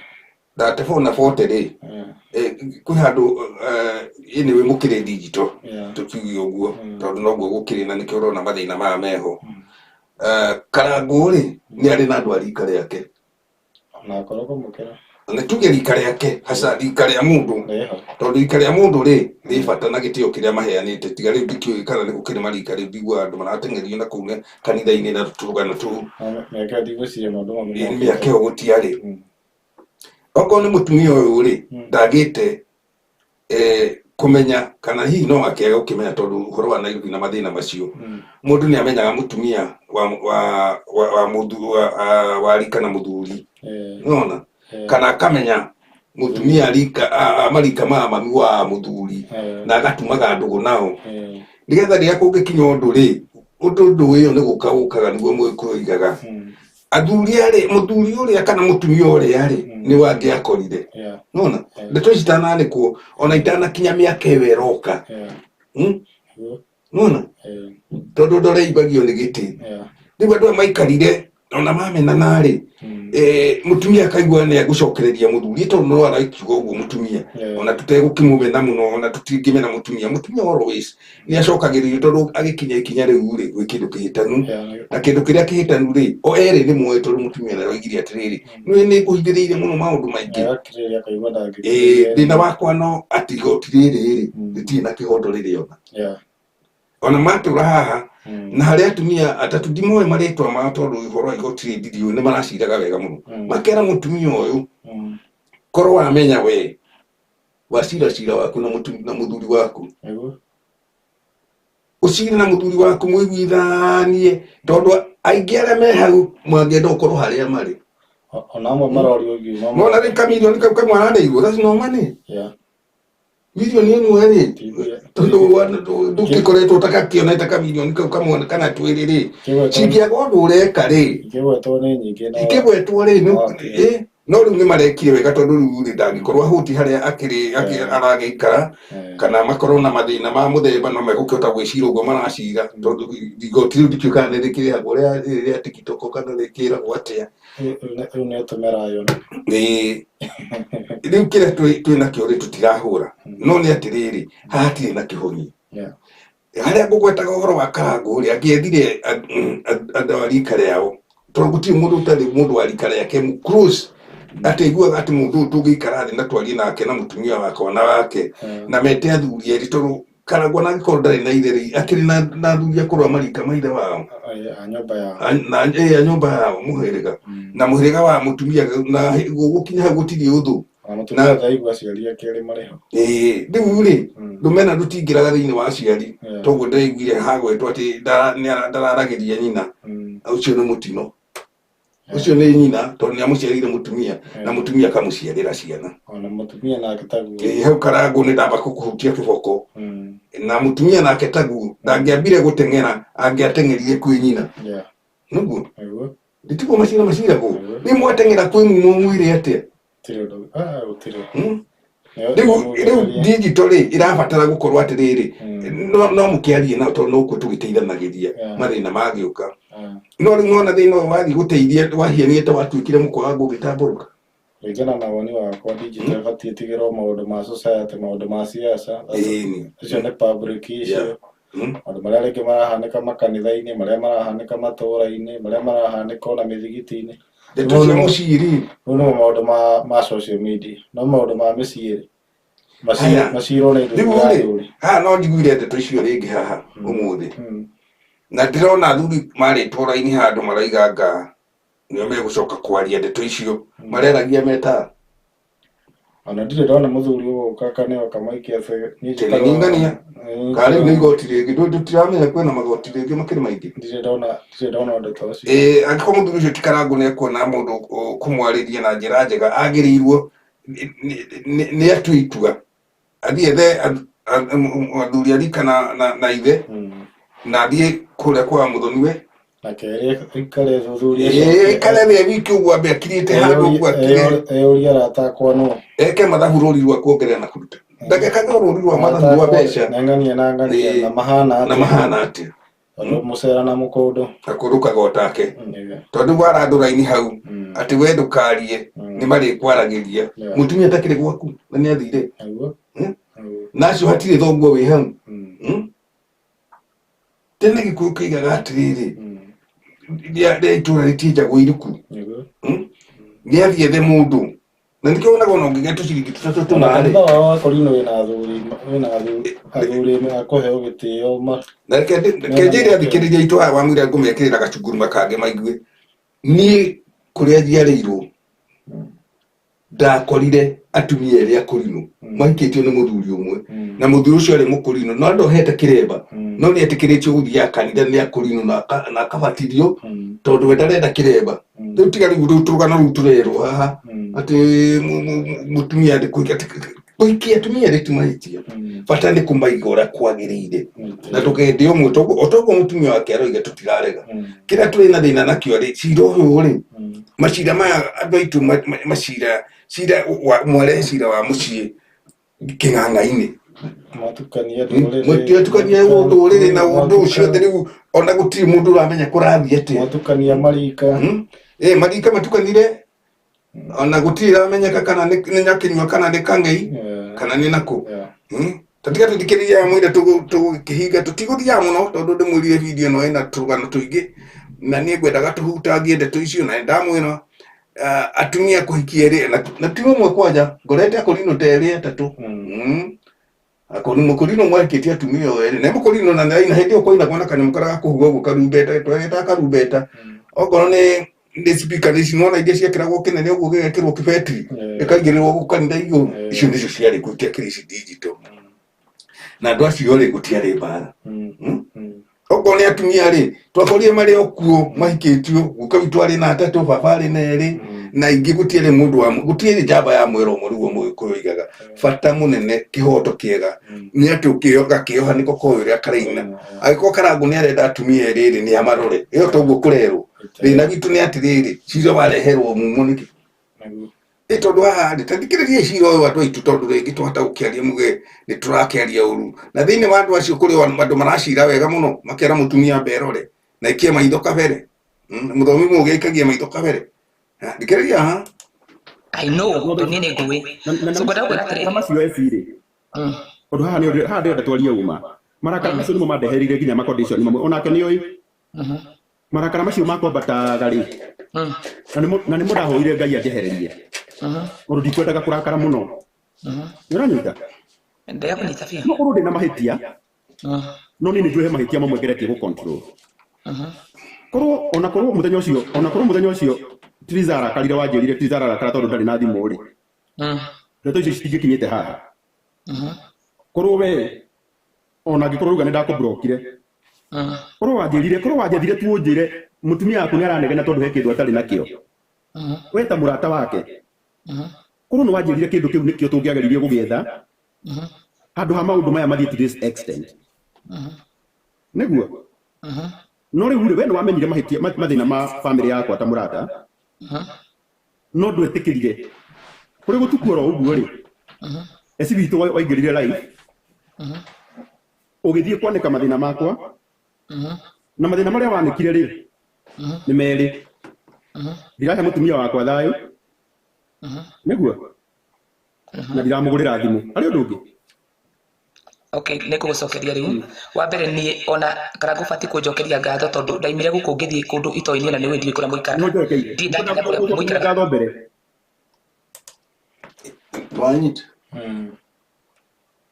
34 na 40 rĩ, kwĩ handũ, anyway, mũkĩrĩ digital, tũkiuge ũguo, tondũ noguo gũkĩrĩ na nĩkĩo ũrona mathĩna maya meho. Karangũ rĩ, nĩ arĩ na andũ a rika rĩake. Ona akorwo kũmũkĩra. Nĩ tuge rika rĩake, haca rika rĩa mũndũ, Rĩho. Tondũ rika rĩa mũndũ rĩ rĩ bata na gĩtĩo kĩrĩa maheanĩte. Tiga rĩu ndikĩũĩ kana nĩ gũkĩrĩ marika rĩu, ndiguaga andũ marateng'erio na kũu kanitha-inĩ na tũrũgano tũu. Na mĩaka ĩyo ndigwĩciria maũndũ mamwe Ĩ, mokĩte. Mĩaka ĩyo gũtiarĩ. Okorwo nĩ mũtumia ũyũ rĩ, ndagĩte Kũmenya kana hihi no akĩaga gũkĩmenya tondũ ũhoro wa Nairobi na mathĩna macio, mũndũ nĩ amenyaga mũtumia wa wa wa wa mũthu- wa, wa, wa rika na mũthuri, nona kana akamenya mũtumia rika marika ma mami wa mũthuri na agatumaga ndũgũ nao, nĩgetha rĩrĩa kũngĩkinya ũndũ rĩ, ũndũ ũyũ nĩ gũka ũkaga nĩguo mũgĩkũyũ oigaga, athuri arĩ mũthuri ũrĩa kana mũtumia ũrĩa rĩ, nĩ wangĩakorire, nona ndeto ici itananĩkwo ona itanakinya mĩaka ĩyo ĩroka. Nona tondũ ndore imbagio nĩ gĩtĩ. Rĩu andũ aya maikarire ona mamenana rĩ, mũtumia akaigua nĩ egũcokereria mũthuri tondũ no arakiuga ũguo mũtumia, ona tũtegũkĩmũmena mũno, ona tũtingĩmena mũtumia. Mũtumia always nĩ acokagĩrĩrio tondũ agĩkinya ikinya rĩu rĩ, gwĩ kĩndũ kĩhĩtanu, na kĩndũ kĩrĩa kĩhĩtanu rĩ, o erĩ nĩ moĩ, tondũ mũtumia nĩ aroigire atĩrĩrĩ, nĩ nĩ ngũhithĩrĩire mũno maũndũ maingĩ. Agakirĩrĩria akaigua ndangĩkirĩrĩria. Thĩna wakwa no atĩ igoti rĩrĩ rĩ, rĩtirĩ na kĩhoto rĩrĩona ona matũra haha. Na harĩ atumia atatũ, ndimoĩ marĩtwa mao tondũ ũhoro wa igoti rĩ ndiriũĩ, nĩ maraciraga wega mũno. Makera mũtumia ũyũ, korwo wamenya we wacira cira waku na na mũthuri waku, ũcire na mũthuri waku mũiguithanie, tondũ aingĩ arĩa me hau mangĩenda ũkorwo harĩa marĩ. Ona amwe marorio ngiuma. Mona rĩ, kamirioni kau kamwe arandeirwo, that's no money. Mirioni ĩmwe rĩ, tondũ ndũgĩkoretwo ũtakakĩonete kamirioni kau kamwe kana twĩrĩ rĩ, cingĩaga ũndũ ũreka rĩ. Ikĩgwetwo nĩ nyingĩ no Ikĩgwetwo rĩ, no rĩu nĩ marekire wega, tondũ rĩu rĩ, ndangĩkorwo ahũti harĩa akĩrĩ aragĩikara, kana makorwo na mathĩna ma mũthemba, no megũkĩhota gwĩcira ũguo maracira, tondũ igoti rĩu ndikĩũĩ kana nĩ rĩkĩrĩhagwo rĩa rĩa TikTok kana rĩkĩragwo atĩa. Rĩu nĩ ũtũmĩra yona. Ĩĩ. Rĩu kĩrĩa twĩ nakĩo rĩ, tũtirahũra, no nĩ atĩrĩrĩ, haha hatirĩ na kĩhonia. Harĩa ngũgwetaga ũhoro wa Karangũ rĩ, angĩethire andũ a rika rĩao, tondũ gũtirĩ mũndũ ũtarĩ mũndũ wa rika rĩake close atĩ aiguaga atĩ mũndũ ũyũ tũngĩikara thĩ na twarie nake na mũtumia wakwa na wake, na mete athuri erĩ, tondũ Karangũ ona angĩkorwo ndarĩ na ithe rĩ, akĩrĩ na athuri akũrũ a marika ma ithe wao. A nyũmba yao. Na a nyũmba yao mũhĩrĩga na mũhĩrĩga wa mũtumia, na gũkinya hau gũtirĩ ũthũ. Ona mũtumia ndaigua aciari ake erĩ marĩ ho. Ĩĩ, rĩu rĩ, rũmena rũtingĩraga thĩinĩ wa aciari. Toguo ndĩraiguire hagwetwo atĩ ndararagĩria nyina. Ũcio nĩ mũtino ũcio, nĩ nyina, tondũ nĩ amũciarĩire mũtumia na mũtumia akamũciarĩra ciana. Ona mũtumia nake taguo. Ĩĩ, hau Karangũ nĩ ndamba kũkũhutia kĩboko. Na mũtumia nake taguo ndangĩambire gũteng'era, angĩateng'erire kwĩ nyina. Nĩguo. Nĩguo. Ndĩtiguo macira maciragwo rĩu, mwateng'era kwĩ mumo mwire atĩa? Gũtirĩ ũndũ, gũtirĩ. Rĩu digital rĩ, ĩrabatara gũkorwo atĩrĩrĩ, no mũkĩarie nao, tondũ nokuo tũgĩteithanagĩria mathĩna magĩũka. No rĩu nona thĩna ũyũ wathiĩ gũteithia wahianire ta watuĩkire mũkwa wa ngũgĩtambũrũka. Kũringana na woni wakwa, digital ĩbatiĩ ĩtigĩrwo maũndũ ma society, maũndũ ma siasa. Icio nĩ public issue. Maũndũ marĩa rĩngĩ marahanĩka makanitha-inĩ, marĩa marahanĩka matũũra-inĩ, marĩa marahanĩka ona mĩthigiti-inĩ. Ndeto cia mũciĩ rĩ. Rĩu nĩmo maũndũ ma social media, no maũndũ ma mĩciĩ rĩ, Aya. macirwo nĩ ithuri Rĩu ya rĩ, athuri. Haha no njiguire ndeto icio rĩngĩ haha ũmũthĩ, na ndĩrona athuri marĩtwo raini handũ maraiga nga nĩo megũcoka kwaria ndeto icio mareragia meta. Ona ndirĩ ndona mũthuri ũgũka kana oka maikia atĩ niĩ Tene ningania. Kana rĩu nĩ igoti rĩngĩ, tũtiramenya kwĩna magoti rĩngĩ makĩrĩ maingĩ. Ndirĩ ndona ũndũ ta ũcio. Ĩĩ, angĩkorwo mũthuri ũcio ti Karangũ nĩ ekuona mũndũ ũkũmwarĩria na njĩra njega, agĩrĩirwo nĩ atue itua athiĩ ethe athuri a rika na ithe, na athiĩ kũrĩa kwa mũthoniwe. Na kerĩ aikare thuthuria. Ĩĩ, aikare thĩ wiki ũguo, ambe akirĩte handũ ũguo akire. Eyũrie arata akwa nũ. Eke mathabu rũri rwa kuongerera na kũruta, ndagekage rũri rwa mathabu rwa mbeca. Na ng'ania na ng'ania na mahana na atĩa. Mahana atĩa. Tondũ mũcera na mũkũndũ. Akũrũkaga otake, tondũ warandũ raini hau atĩ we ndũkarie, nĩ marĩkwaragĩria. Mũtumia takĩrĩ gwaku na nĩ athire. Na acio hatirĩ thoguo wĩ hau. Tene Gĩkũyũ kĩigaga atĩrĩrĩ, rĩa itũra rĩtienjagwo iriku. Nĩ athiĩ ethe mũndũ, na nĩkĩo wonaga ona ũngĩgĩa tũciringi tũtatũ Ona tũna rĩ. Kanitha wao wa Korino wĩna athuri, wĩna athuri a kũheo gĩtĩo Na reke njĩre athikĩrĩria aitũ aya, wamwĩra ngũmekĩrĩra gacunguruma kangĩ maigue. Niĩ kũrĩa njiarĩirwo ndakorire atumia erĩ a Korino. Mahikĩtio nĩ mũthuri ũmwe na mũthuri ũcio arĩ mũkũrinũ no ndohete kĩremba no nĩ etĩkĩrĩtio gũthiaga kanitha nĩ akũrinũ na akabatithio tondũ we ndarenda kĩremba. Rĩu tiga rĩu rĩu tũrũgano rũu tũrerwo haha atĩ mũtumia kũhikia atumia erĩ ti mahĩtia, bata nĩ kũmaiga ũrĩa kwagĩrĩire na ndũkende ũmwe o toguo mũtumia wake aroiga tũtirarega. Kĩrĩa tũrĩ na thĩna nakĩo rĩ, cira ũyũ rĩ, macira maya andũ aitũ macira cira mwarehe cira wa mũciĩ kĩng'ang'a-inĩ. Mwatukania ndũrĩrĩ. Mũtiatukania ndũrĩrĩ na ũndũ ũcio othe rĩu ona gũtirĩ mũndũ ũramenya kũrathiĩ atĩa. Mwatukania marika. Marika matukanire ona gũtirĩ ĩramenyeka kana nĩ nyakĩnyua kana nĩ kang'ei kana nĩ nakũ. Tatiga tũthikĩrĩria mwĩre tũgũkĩhinga tũtigũthiaga mũno tondũ ndĩmwĩrire video ĩno ĩna tũrũgano tũingĩ na niĩ ngwendaga tũhutangie ndeto icio na nĩndamwĩra atumia kũhikia erĩ na ti ũmwe kwanja ngorete akũrinũ ta erĩ atatũ. Mũkũrinũ mwahikĩtie atumia o erĩ na mũkũrinũ na nĩaina hĩndĩ ĩyo kwainagwo na kanyamũ karĩa gakũhuha ũguo karumbeta twagetaga karumbeta okorwo nĩ speaker nĩ ici nĩwona iria ciekĩragwo kĩnene ũguo gĩgekĩrwo kĩbetiri gĩkaigĩrĩrwo gũkũ kanitha igũrũ icio nĩcio ciarĩ kuo itiakĩrĩ ici digital na andũ acio rĩ gũtiarĩ mbara. Okorwo nĩ atumia rĩ twakorire marĩ o kuo mahikĩtio guka witũ arĩ na atatũ baba arĩ na erĩ na ingĩ gũtiarĩ mũndũ wa gũtiarĩ njamba ya mwera ũmwe nĩguo mũgĩkũyũ oigaga. Bata mũnene kĩhoto kĩega nĩ atĩ gakĩoha nĩko koĩ ũrĩa karaina angĩkorwo Karangũ nĩ arenda atumia erĩ rĩ nĩ amarore ĩyo toguo kũrerwo. Thĩna witũ nĩ atĩrĩrĩ cira wareherwo mumo nĩkĩ? Ĩ tondũ haha rĩ ta thikĩrĩria cira ũyũ andũ aitũ tondũ rĩngĩ twahota gũkĩaria muge nĩ tũrakĩaria ũru na thĩinĩ wa andũ acio kũrĩ andũ maracira wega mũno makera mũtumia ambe erore na aikie maitho kabere. Mũthomi mũgĩ aikagia maitho kabere. Thikĩrĩria haha. I know tondũ niĩ nĩ ngũĩ. So ngwenda gũkwĩra atĩrĩrĩ. Na macio eci rĩ tondũ haha nĩ haha ndĩrenda twarie uma marakara macio nĩmo mandehereire nginya ma condition mamwe onake nĩoĩ marakara macio makwambataga rĩ na nĩmo ndahoire Ngai anjehererie tondũ ndikwendaga kũrakara mũno. Nĩũranyita? Ndĩrakũnyita biũ. No korwo ndĩna mahĩtia no niĩ nĩnjũĩ he mahĩtia mamwe ngeretie gũ control. Korwo ona korwo mũthenya ũcio ona korwo mũthenya ũcio Triza arakarire wanjĩrire Triza ararakara tondũ ndarĩ na thimũ rĩ ndeto icio citingĩkinyĩte haha. Korwo we ona angĩkorwo uga nĩ ndakũblokire korwo wanjĩrire korwo wanjethire tu ũnjĩre mũtumia waku nĩ aranegena tondũ he kĩndũ atarĩ nakĩo we ta mũrata wake korwo nĩ wanjĩrire kĩndũ kĩu nĩkĩo tũngĩageririe gũgĩetha handũ ha maũndũ maya mathiĩ to this extent nĩguo. No rĩu rĩ we nĩ wamenyire mahĩtia mathĩna ma family yakwa ta mũrata no ndwetĩkĩrire kũrĩ gũtukũ oro ũguo rĩ eci witũ waingĩrire live ũgĩthiĩ kwanĩka mathĩna makwa na mathĩna marĩa wanĩkire rĩ nĩ merĩ ndirahe mũtumia wakwa thayũ nĩguo na ndiramũgũrĩra thimũ harĩ ũndũ ũngĩ. Okay, nĩ ngũgũcokeria rĩu. Wa mbere niĩ ona Karangũ batiĩ kũnjokeria ngatho tondũ ndaimire gũkũ ngĩthiĩ kũndũ itoĩ-inĩ na nĩũĩ ndiũĩ kũrĩa mũikaraga. Nĩho njokeire. Ndirĩ ndakinya kũrĩa mũikaraga. Ngatho mbere. Wanyita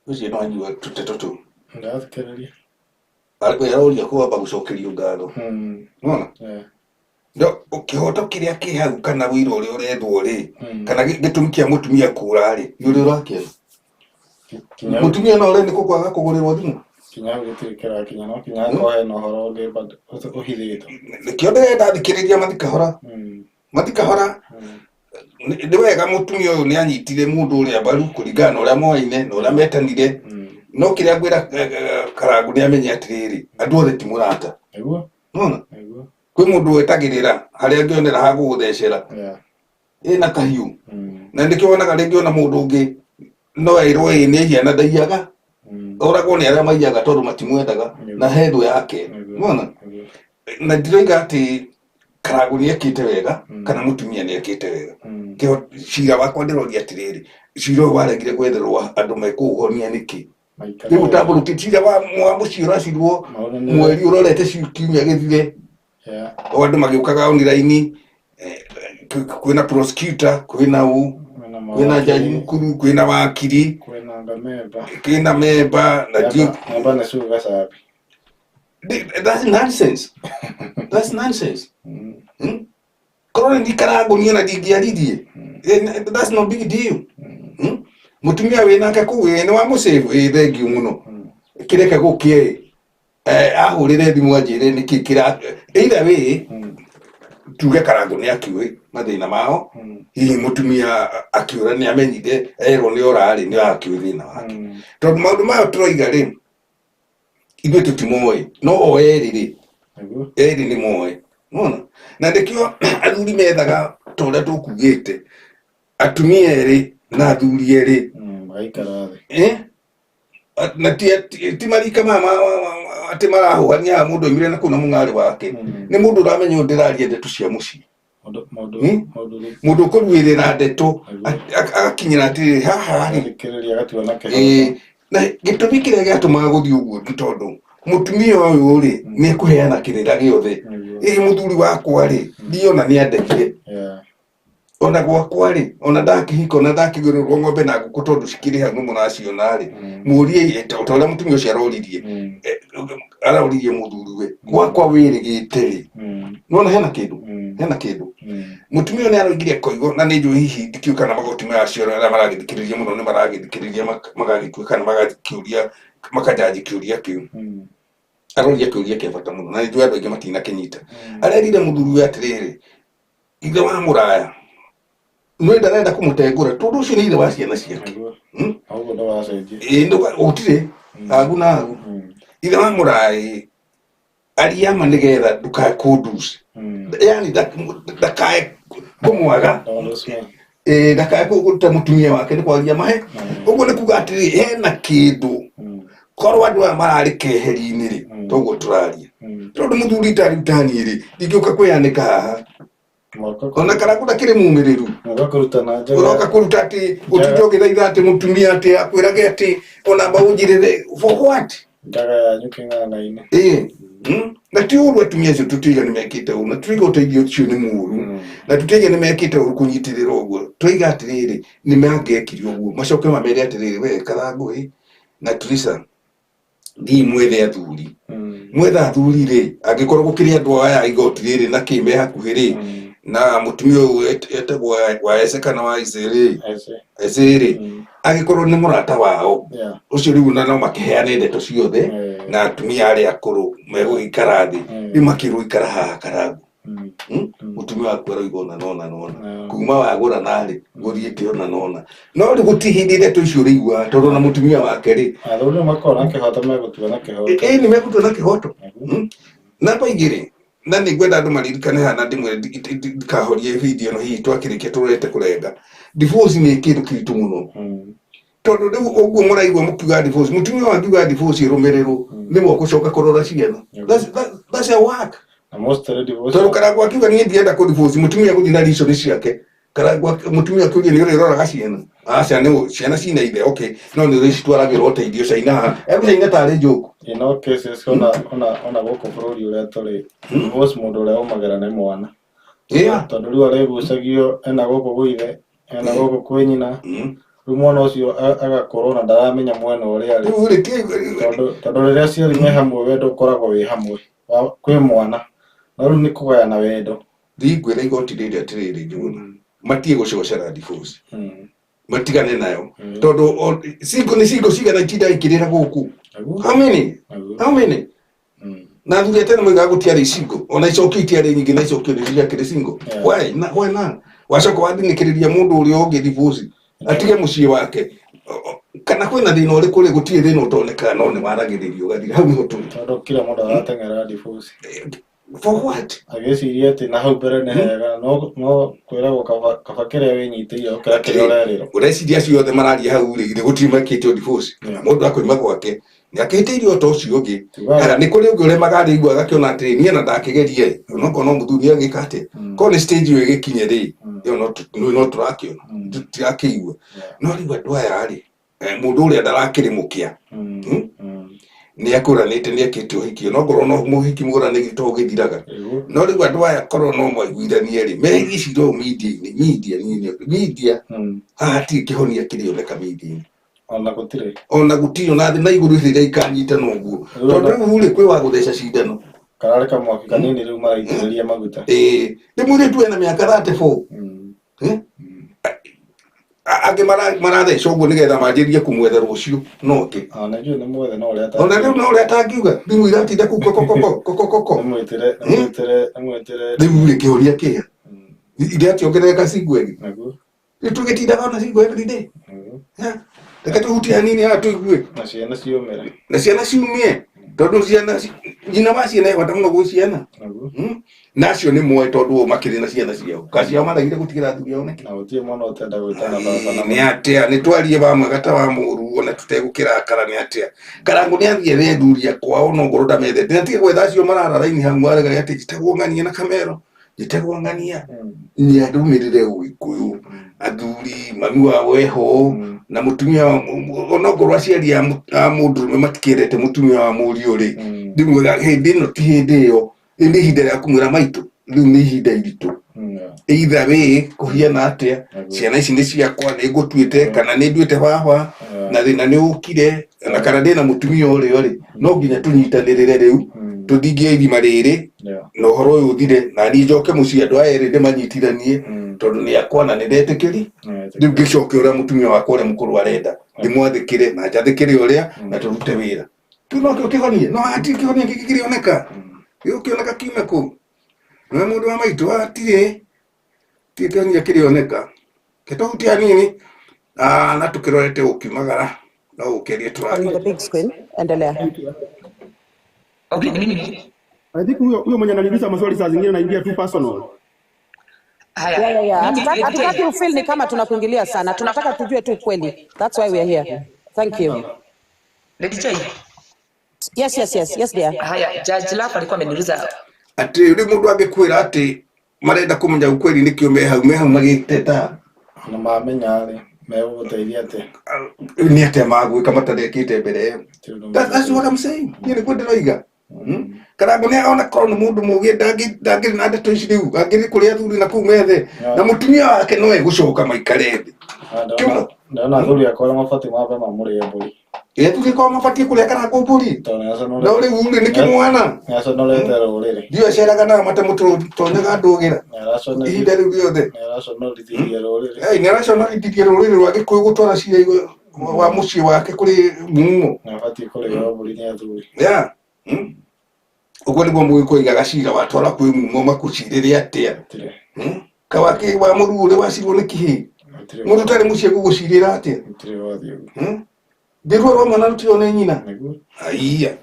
ũcio nĩwanyua tũteto tũu. Ndathikĩrĩria. Aroria kwamba gũcokerio ngatho. Nĩwona? No kĩhoto kĩrĩa kĩ hau kana wĩira ũrĩa ũrethwo rĩ kana gĩtũmi kĩa mũtumia kũra rĩ nĩ ũrĩa ũrakĩona. Mũtumia no ore nĩ kwaga kũgũrĩrwo thimũ. Kinya hau gũtirĩ kĩrakinya no kinya hakorwo hena ũhoro ũngĩ bado ũhithĩtwo. Nĩkĩo ndĩrenda thikĩrĩria mathikahora. Mathikahora nĩ wega mũtumia ũyũ nĩ anyitire mũndũ ũrĩa mbaru kũringana na ũrĩa moaine na ũrĩa metanire no kĩrĩa ngwĩra Karangũ nĩ amenye atĩrĩrĩ andũ othe ti mũrata. Nĩguo. Nĩwona? Nĩguo. Kwĩ mũndũ wetagĩrĩra harĩa angĩonera ha gũgũthecera ĩna kahiũ na nĩkĩo wonaga rĩngĩ ona mũndũ ũngĩ no erwo ĩ nĩ ehia na ndaiyaga oragwo nĩ arĩa maiyaga tondũ matimwendaga na he thũ yake. Nĩwona? Na ndiroiga atĩ Karangũ nĩ ekĩte wega kana mũtumia nĩ ekĩte wega. Kĩho cira wakwa ndĩroria atĩrĩrĩ cira ũyũ waregire gwetherwo andũ mekũũhonia nĩkĩ? Rĩu ũtambũrũkĩtie cira wa mũciĩ ũracirwo mweri ũrorete kiumia gĩthire o andũ magĩũkaga online kwĩna prosecutor kwĩna ũ kwĩna jaji mkuru kwĩna wakiri kwĩna memba na Memba na Sugar Sabi. That's nonsense. That's nonsense. Korwo nĩ Karangũ niĩ ona ndingĩaririe. That's no big deal. Mũtumia wĩ nake kũu ĩ nĩ wa mũcĩvu ĩ thengiũ mũno. Kĩreke gũkĩe ahũrĩre thimũ anjĩre nĩkĩ kĩra either way tuge Karangũ nĩ akiũĩ mathĩna mao hihi mũtumia akĩũra nĩ amenyire erwo nĩ orarĩ nĩ akiũĩ thĩna wake tondũ maũndũ maya tũroiga rĩ ithuĩ tũtimoĩ no o erĩ rĩ erĩ nĩ moĩ nona na nĩkĩo athuri methaga ta ũrĩa tũkugĩte atumia erĩ na athuri erĩ Magaikara thĩ. Na ti marika maya atĩ marahũhania haha mũndũ oimire na kũu na mũng'arĩ wake nĩ mũndũ ũramenya ũyũ ndĩraria ndeto cia mũciĩ. Mũndũ Mũndũ mũndũ ũkũruĩrĩra ndeto agakinyĩra atĩrĩrĩ haha rĩ athikĩrĩria agatua na kĩhoto. Na gĩtũmi kĩrĩa gĩatũmaga gũthiĩ ũguo nĩ tondũ mũtumia ũyũ rĩ nĩ ekũheana kĩrĩra gĩothe ĩ mũthuri wakwa rĩ ndiona nĩ andekire ona gwakwa rĩ ona ndakĩhika ona ndakĩgũrĩrwo ng'ombe na ngũkũ tondũ cikĩrĩ hau nĩ mũraciona rĩ mũrie ta ũrĩa mũtumia ũcio aroririe aroririe mũthuriwe gwakwa wĩrĩgĩte rĩ nĩwona hena kĩndũ hena kĩndũ mũtumia ũyũ nĩ aroigire koigo na nĩ njũĩ hihi ndikĩũĩ kana magoti maya acio arĩa maragĩthikĩrĩria mũno nĩ maragĩthikĩrĩria magagĩtua kana magakĩũria makajanji kĩũria kĩu aroria kĩũria kĩa bata mũno na nĩ njũĩ andũ aingĩ matinakĩnyita arerire mũthuriwe atĩrĩrĩ ithe wa mũraya nĩ ndarenda kũmũtengũra tondũ ũcio nĩ ithe wa ciana ciake. Ũguo ndũgacenjia. Ĩĩ gũtirĩ hagu na hagu ithe wa mũraya aria ma nĩgetha ndũkae kũnduce yani ndakae kũmwaga ndakae kũruta mũtumia wake nĩ kwaria mahe ũguo nĩ kuga atĩrĩ hena kĩndũ korwo andũ aya mararĩ keheri-inĩ rĩ toguo tũraria tondũ mũthuri tarĩ taniĩ rĩ ndingĩũka kwĩyanĩka haha ona Karangũ ndakĩrĩ mumĩrĩru Ũroka kũruta na njega ũroka kũruta atĩ ũtinde ũgĩthaitha atĩ mũtumia atĩ akwĩrage atĩ ona maũnjĩrĩre for what njaga yanyu kĩng'ang'a-inĩ. Ĩĩ na ti ũru atumia acio tũtiga nĩ mekĩte ũru na tũtiga ũteithio ũcio nĩ mũru na tũtiga nĩ mekĩte ũru kũnyitĩrĩra ũguo tũiga atĩrĩrĩ nĩ mangĩekire ũguo macoke mamere atĩrĩrĩ we Karangũ ĩ na Trisa thiĩ mwethe athuri mwethe athuri rĩ angĩkorwo gũkĩrĩ andũ aya igoti rĩrĩ na kĩ me hakuhĩ rĩ na mũtumia ũyũ etagwo wa Ese kana wa Ise rĩ Ese rĩ angĩkorwo nĩ mũrata wao ũcio rĩu na no makĩheane ndeto ciothe na atumia arĩa akũrũ megũgĩikara thĩ rĩu makĩrwo ikara haha Karangũ mũtumia waku aroiga ona nona nona kuma wagũra narĩ gũthiĩte ona nona no rĩu gũtirĩ hĩndĩ ndeto icio ũrĩiguaga tondũ ona mũtumia wake rĩ Athuri nĩ makoragwo na kĩhoto megũtua na kĩhoto. Ĩĩ nĩ megũtua na kĩhoto. Namba igĩrĩ na nĩ ngwenda andũ maririkane haha na ndĩmwĩre ndikahorie video ĩno hihi twakĩrĩkia tũrorete kũrenga divorce nĩ kĩndũ kĩritũ mũno tondũ rĩu ũguo mũraigua mũkiuga divorce mũtumia wangiuga divorce ĩrũmĩrĩrwo nĩ mũgũcoka kũrora ciana that's a work Na mostly divorce tondũ Karangũ akiuga niĩ ndienda kũ divorce mũtumia gũthiĩ na reason ciake Karangũ mũtumia akĩũria nĩ ũrĩroraga ciana aca nĩ ciana cina ithe okay no nĩ ũrĩcitwaragĩra ũteithio China haha egũcaina tarĩ joke. In all cases ona ona ona gũkũ bũrũri ũrĩa tũrĩ divorce mũndũ ũrĩa umagĩra nĩ mwana tondũ rĩu arĩgucagio ena gũkũ gwĩ ithe ena gũkũ kwĩ nyina rĩu mwana ũcio agakorwo na ndaramenya mwena ũrĩa arĩ tondũ rĩrĩa aciari me hamwe wendo ũkoragwo wĩ hamwe kwĩ mwana no rĩu nĩ kũgayana wendo. Thiĩ ngwĩre igoti rĩrĩ atĩrĩrĩ Njũgũna matige gũcocera divorce matigane nayo tondũ single nĩ single cigana itinda ikĩrĩra gũkũ how many how many na athuri a tene moigaga gũtiarĩ single ona icokio itiarĩ nyingĩ na icokio nĩ ciakĩrĩ single why na why na wacoka wathinĩkĩrĩria mũndũ ũrĩa ũngĩ divorce atige mũciĩ wake kana kwĩna thĩna ũrĩkũ rĩ gũtirĩ thĩna ũtonekaga no nĩ waragĩrĩrio ũgathira hau nĩho tũrĩ tondũ kila mũndũ arateng'era divorce for what agĩciria atĩ na hau mbere nĩ hega no no kwĩragwo kaba kĩrĩa wĩnyitĩire gũkĩra kĩrĩa ũrerĩrwo ũreciria acio othe mararia hau rĩ githĩ gũtirĩ mekĩtio divorce mũndũ akoima gwake nĩ akĩhĩtĩirio o ta ũcio ũngĩ kana nĩ kũrĩ ũngĩ ũremaga arĩigua agakĩona atĩrĩ niĩ na ndakĩgeria onokorwo no mũthuri agĩka atĩa korwo nĩ stage ĩyo ĩgĩkinye rĩ ĩyo no tũrakĩona tũtirakĩigua no rĩu andũ aya rĩ mũndũ ũrĩa ndarakĩrĩ mũkĩa nĩ akũranĩte nĩ ekĩte ũhiki no ngorwo no mũhiki mũgũranĩri to ũgĩthiraga no rĩu andũ aya korwo no maiguithanie rĩ meherie cira ũyũ media-inĩ media media haha hatirĩ kĩhonia kĩrĩoneka media-inĩ ona gũtirĩ ona gũtirĩ ona thĩ na igũrũ rĩrĩa ikanyitana ũguo tondũ rĩu rĩ kwĩ wa gũtheca cindano kararĩ kamwaki kanini rĩu maraitĩrĩria maguta ĩĩ rĩ mũirĩtu ena mĩaka 34 Angĩ maratheca ũguo nĩgetha manjĩrie kũmwetha rũciũ no kĩ. Ona njũĩ nĩ mwethe no ũrĩa Ona rĩu no ũrĩa atangiuga thimũ iratinda kũu kokokoko kokokoko. Nĩmwĩtĩre nĩmwĩtĩre nĩmwĩtĩre. Rĩu rĩ kĩhonia kĩha irakĩongerereka single ĩngĩ. Naguo. Rĩu tũgĩtindaga ona single every day. Naguo. Reke tũhutie hanini haha tũigue. Na ciana ciumĩre. Na ciana ciumie tondũ ciana nyina wa ciana e bata mũno gwĩ ciana. Naguo. Na acio nĩ moĩ tondũ o makĩrĩ na ciana ciao. Ka ciao maregire gũtigĩra athuri ao nĩkĩ? Na gũtirĩ mwana ũtenda gwĩtana baba na Nĩ atĩa nĩ twarie wa mwega ta wa mũru ona tũtegũkĩrakara nĩ atĩa. Karangũ nĩ athiĩ ethe athuri akwa ona ongorwo ndamethete. Na atige gwetha acio marara raini hau arega atĩ njĩtagwo ng'ania na kamero. Njĩtagwo ng'ania. Nĩ andũmĩrĩre Ũgĩkũyũ athuri mami wao eho na mũtumia ona ongorwo aciari a mũndũrũme matikĩendete mũtumia wa mũriũ rĩ, ndĩmwĩra hĩndĩ ĩno ti hĩndĩ ĩyo, rĩu nĩ ihinda rĩa kũmwĩra maitũ, rĩu nĩ ihinda iritũ. Either way kũhiana atĩa, ciana ici nĩ ciakwa, nĩ ngũtuĩte kana nĩ nduĩte baba na thĩna nĩ ũkire na kana ndĩna mũtumia ũrĩa rĩ, no nginya tũnyitanĩrĩre rĩu tũthingie irima rĩrĩ na ũhoro ũyũ ũthire na niĩ njoke mũciĩ andũ aya erĩ ndĩmanyitithanie tondũ nĩ akwa na nĩ ndetĩkĩri. Rĩu ngĩcoke ũrĩa mũtumia wakwa ũrĩa mũkũrũ arenda ndĩmwathĩkĩre na njathĩkĩre ũrĩa na tũrute wĩra. Kĩu nokĩo kĩhonia, no hatirĩ kĩhonia kĩngĩ kĩrĩoneka. Gĩgũkĩoneka kiume kũ? Nĩwe mũndũ wa maitũ hatirĩ tirĩ kĩhonia kĩrĩoneka. Kĩtũhutie hanini na tũkĩrorete gũkiumagara no gũkĩaria tũraria. On the big screen, endelea. Okay, ni mimi. I think huyo mwenye ananiuliza maswali saa zingine anaingia tu personal. Haya. Yeah. Mimi Hatutaki ufeel ni kama tunakuingilia sana. Tunataka tujue tu kweli. That's why we are here. Thank you. Lady J. Yes, yes, yes. Yes, dear. Haya, Judge Love alikuwa ameniuliza atĩ rĩu mũndũ angĩkwĩra atĩ marenda kũmenya ukweli nĩkĩo me hau, me hau magĩteta. Na mamenya rĩ, megũgũteithia atĩa? Nĩ atĩa magwĩka matarekĩte mbere ĩyo? That's what I'm saying. Niĩ nĩguo ndĩroiga. Karangũ nĩ ona korwo nĩ mũndũ mũgĩ ndangĩrĩ na ndeto ici rĩu, angĩrĩ kũrĩ athuri na kũu methe na mũtumia wake no egũcoka maikare thĩ. Ndona athuri akwa arĩa mabatiĩ mambe mamũrĩe mbũri. Ĩ athuri akwa mabatiĩ kũrĩa karangũ mbũri? No rĩu rĩ nĩ kĩmwana. Nĩaconorete rũrĩrĩ. Ndiũĩ aceraga na matamũtonyaga ndũgĩra. Ihinda rĩu rĩothe. Nĩaraconorithirie rũrĩrĩ. Nĩaraconorithirie rũrĩrĩ rwa Gĩkũyũ gũtwara cira wa mũciĩ wake kũrĩ mumo. Nĩabatiĩ kũrĩo mbũri nĩ athuri. Yeah. Ũguo nĩguo Mũgĩkũyũ aigaga cira watwara kwĩ mumo makũcirĩre atĩa. Kawake wa mũruo ũrĩa wacirwo nĩ kĩhĩĩ. Mũndũ ũtarĩ mũciĩ egũgũcirĩra atĩa? Ndĩruo rwa mwana rũtirwo nĩ nyina. Aiya.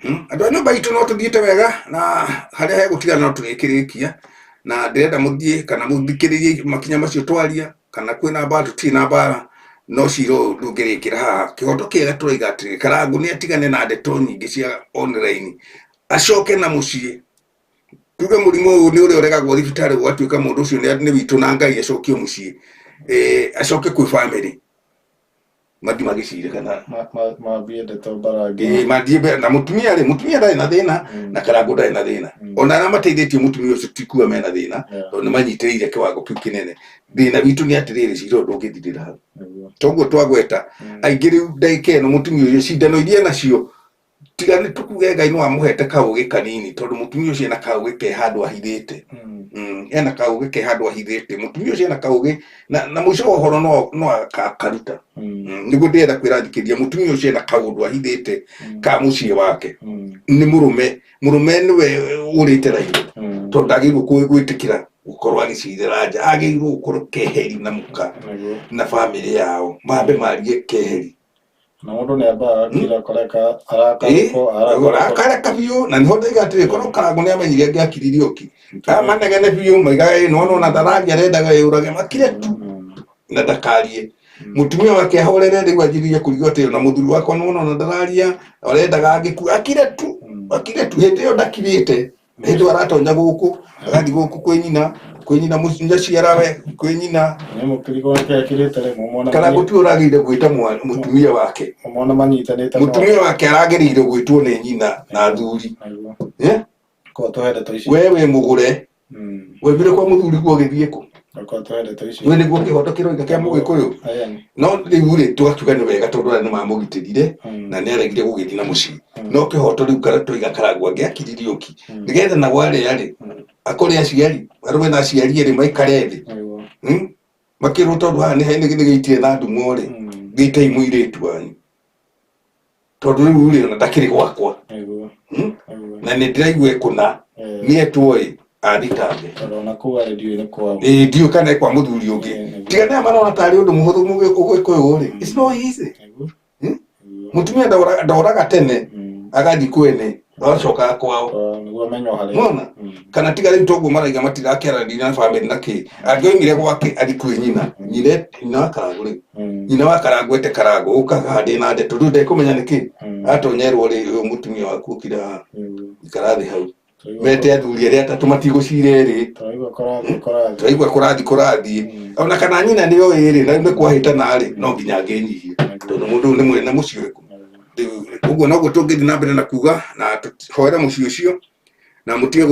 Andũ a nyũmba itũ no tũthiĩte wega na harĩa hegũtigana no tũrĩkĩrĩkia na ndĩrenda mũthiĩ kana mũthikĩrĩrie makinya macio twaria kana kwĩna mbara tũtirĩ na mbara no cira ũyũ ndũngĩrĩkĩra haha. Kĩhoto kĩega tũraiga atĩrĩrĩ, Karangũ nĩ atigane na ndeto nyingĩ cia online acoke na mũciĩ. Tuge mũrimũ ũyũ nĩ ũrĩa ũregagwo thibitarĩ gũgatuĩka mũndũ ũcio nĩ witũ na Ngai acokio mũciĩ. Acoke kwĩ family. Mathi magĩcire kana mambie ndeto mbara ngima. Mathiĩ mbere na mũtumia rĩ, mũtumia ndarĩ na thĩna na Karangũ ndarĩ na thĩna. Ona arĩa mateithĩtie mũtumia ũcio ti kuga mena thĩna tondũ nĩ manyitĩrĩire kĩwango kĩu kĩnene. Thĩna witũ nĩ atĩrĩrĩ, cira ũyũ ndũngĩthirĩra hau. Toguo twagweta aingĩ rĩu ndagĩka ĩno mũtumia ũcio cindano iria nacio tiga nĩ tũkuge Ngai no amũhete kaũgĩ kanini tondũ mũtumia ũcio ena kaũgĩ ke handũ ahithĩte. Ena kaũgĩ ke handũ ahithĩte. Mũtumia ũcio ena kaũgĩ na mũico wa ũhoro no akaruta. Nĩguo ndĩrenda kwĩra thikĩrĩria mũtumia ũcio ena kaũndũ ahithĩte ka mũciĩ wake. Nĩ mũrũme, mũrũme nĩwe ũrĩte raini tondũ ndagĩrĩirwo gwĩtĩkĩra gũkorwo agĩcirĩra nja, agĩrĩirwo gũkorwo keheri na mũka na bamĩrĩ yao, mambe marie keheri. Na mũndũ nĩ ambaga agakira kũreka arakarũkwo, arakarũkwo. Akareka biũ na nĩho ndaiga atĩrĩ korwo Karangũ nĩ amenyire angĩakiririe ũki. Manegene biũ maigaga ĩ nĩwona ona ndaragia arendaga ĩũrage makire tu na ndakarie. Mũtumia wake ahorere rĩu anjĩrĩrie kũrigwo atĩrĩ ona mũthuri wakwa nĩwona ona ndararia arendaga angĩkua akire tu akire tu hĩndĩ ĩyo ndakirĩte hĩndĩ ĩyo aratonya gũkũ agathiĩ gũkũ kwĩ nyina kwĩ nyina nyaciarawe kwĩ nyina. Nĩ mũkĩrigwo nĩkĩ akirĩte rĩ, mũmona Karangũ tiwe ũragĩrĩire gwĩta mũtumia wake. Mũmona manyitanĩte Mũtumia wake aragĩrĩire gwĩtwo nĩ nyina na athuri. Kwa tũhe ndeto ici. We wĩ mũgũre. Waumire kwa mũthuri guo ũgĩthiĩ kũ? Kwa tũhe ndeto ici. We nĩguo kĩhoto kĩroiga kĩa Mũgĩkũyũ. No rĩu rĩ tũgakiuga nĩ wega tondũ arĩa nĩ mamũgitĩrire na nĩ aregire gũgĩthiĩ na mũciĩ. No kĩhoto rĩu tũiga Karangũ angĩakiririe ũki nĩgetha na gwarĩa rĩ akore aciari arũme na aciari erĩ maikare thĩ. Makĩrwo tondũ haha nĩ nĩ gĩitire na ndumo rĩ, gĩitei mũirĩtu wanyu. Tondũ rĩu rĩ ona ndakĩrĩ gwakwa. Nĩguo. Nĩguo. Na nĩ ndĩraigua ĩkũna nĩ etwo ĩ athitange. Tondũ ona kũu arĩ ndiũĩ nĩ kwao. Ĩĩ ndiũĩ kana ĩ kwa mũthuri ũngĩ. Tiga nĩ aya marona tarĩ ũndũ mũhũthũ Ũgĩkũyũ rĩ. It's not easy. Nĩguo. Mũtumia ndoraga tene agathiĩ kwene agacokaga kwao. Nĩguo amenye o harĩa. Nĩwona? Kana tiga rĩu toguo maraiga matirakiaranĩria na bamĩrĩ na kĩ. Angĩoimire gwake athiĩ kwĩ nyina. Nyina nyina wa Karangũ rĩ. Nyina wa Karangũ ete Karangũ ũka haha ndĩna ndeto rĩu ndekũmenya nĩkĩ. Atonyerwo rĩ ũyũ mũtumia waku ũkira haha. Ikara thĩ hau. Mete athuri arĩa atatũ matigũcira erĩ. Tũraigua kũrathiĩ kũrathiĩ. Tũraigua kũrathiĩ kũrathiĩ. Ona kana nyina nĩ oĩ rĩ na nĩ kwahĩtana rĩ no nginya angĩnyihia. Tondũ mũndũ ũyũ nĩ mwene mũciĩ ũrĩkũ. Rĩu ũguo noguo tũngĩthiĩ na mbere na kuga na tũhoere mũciĩ ũcio na mũtige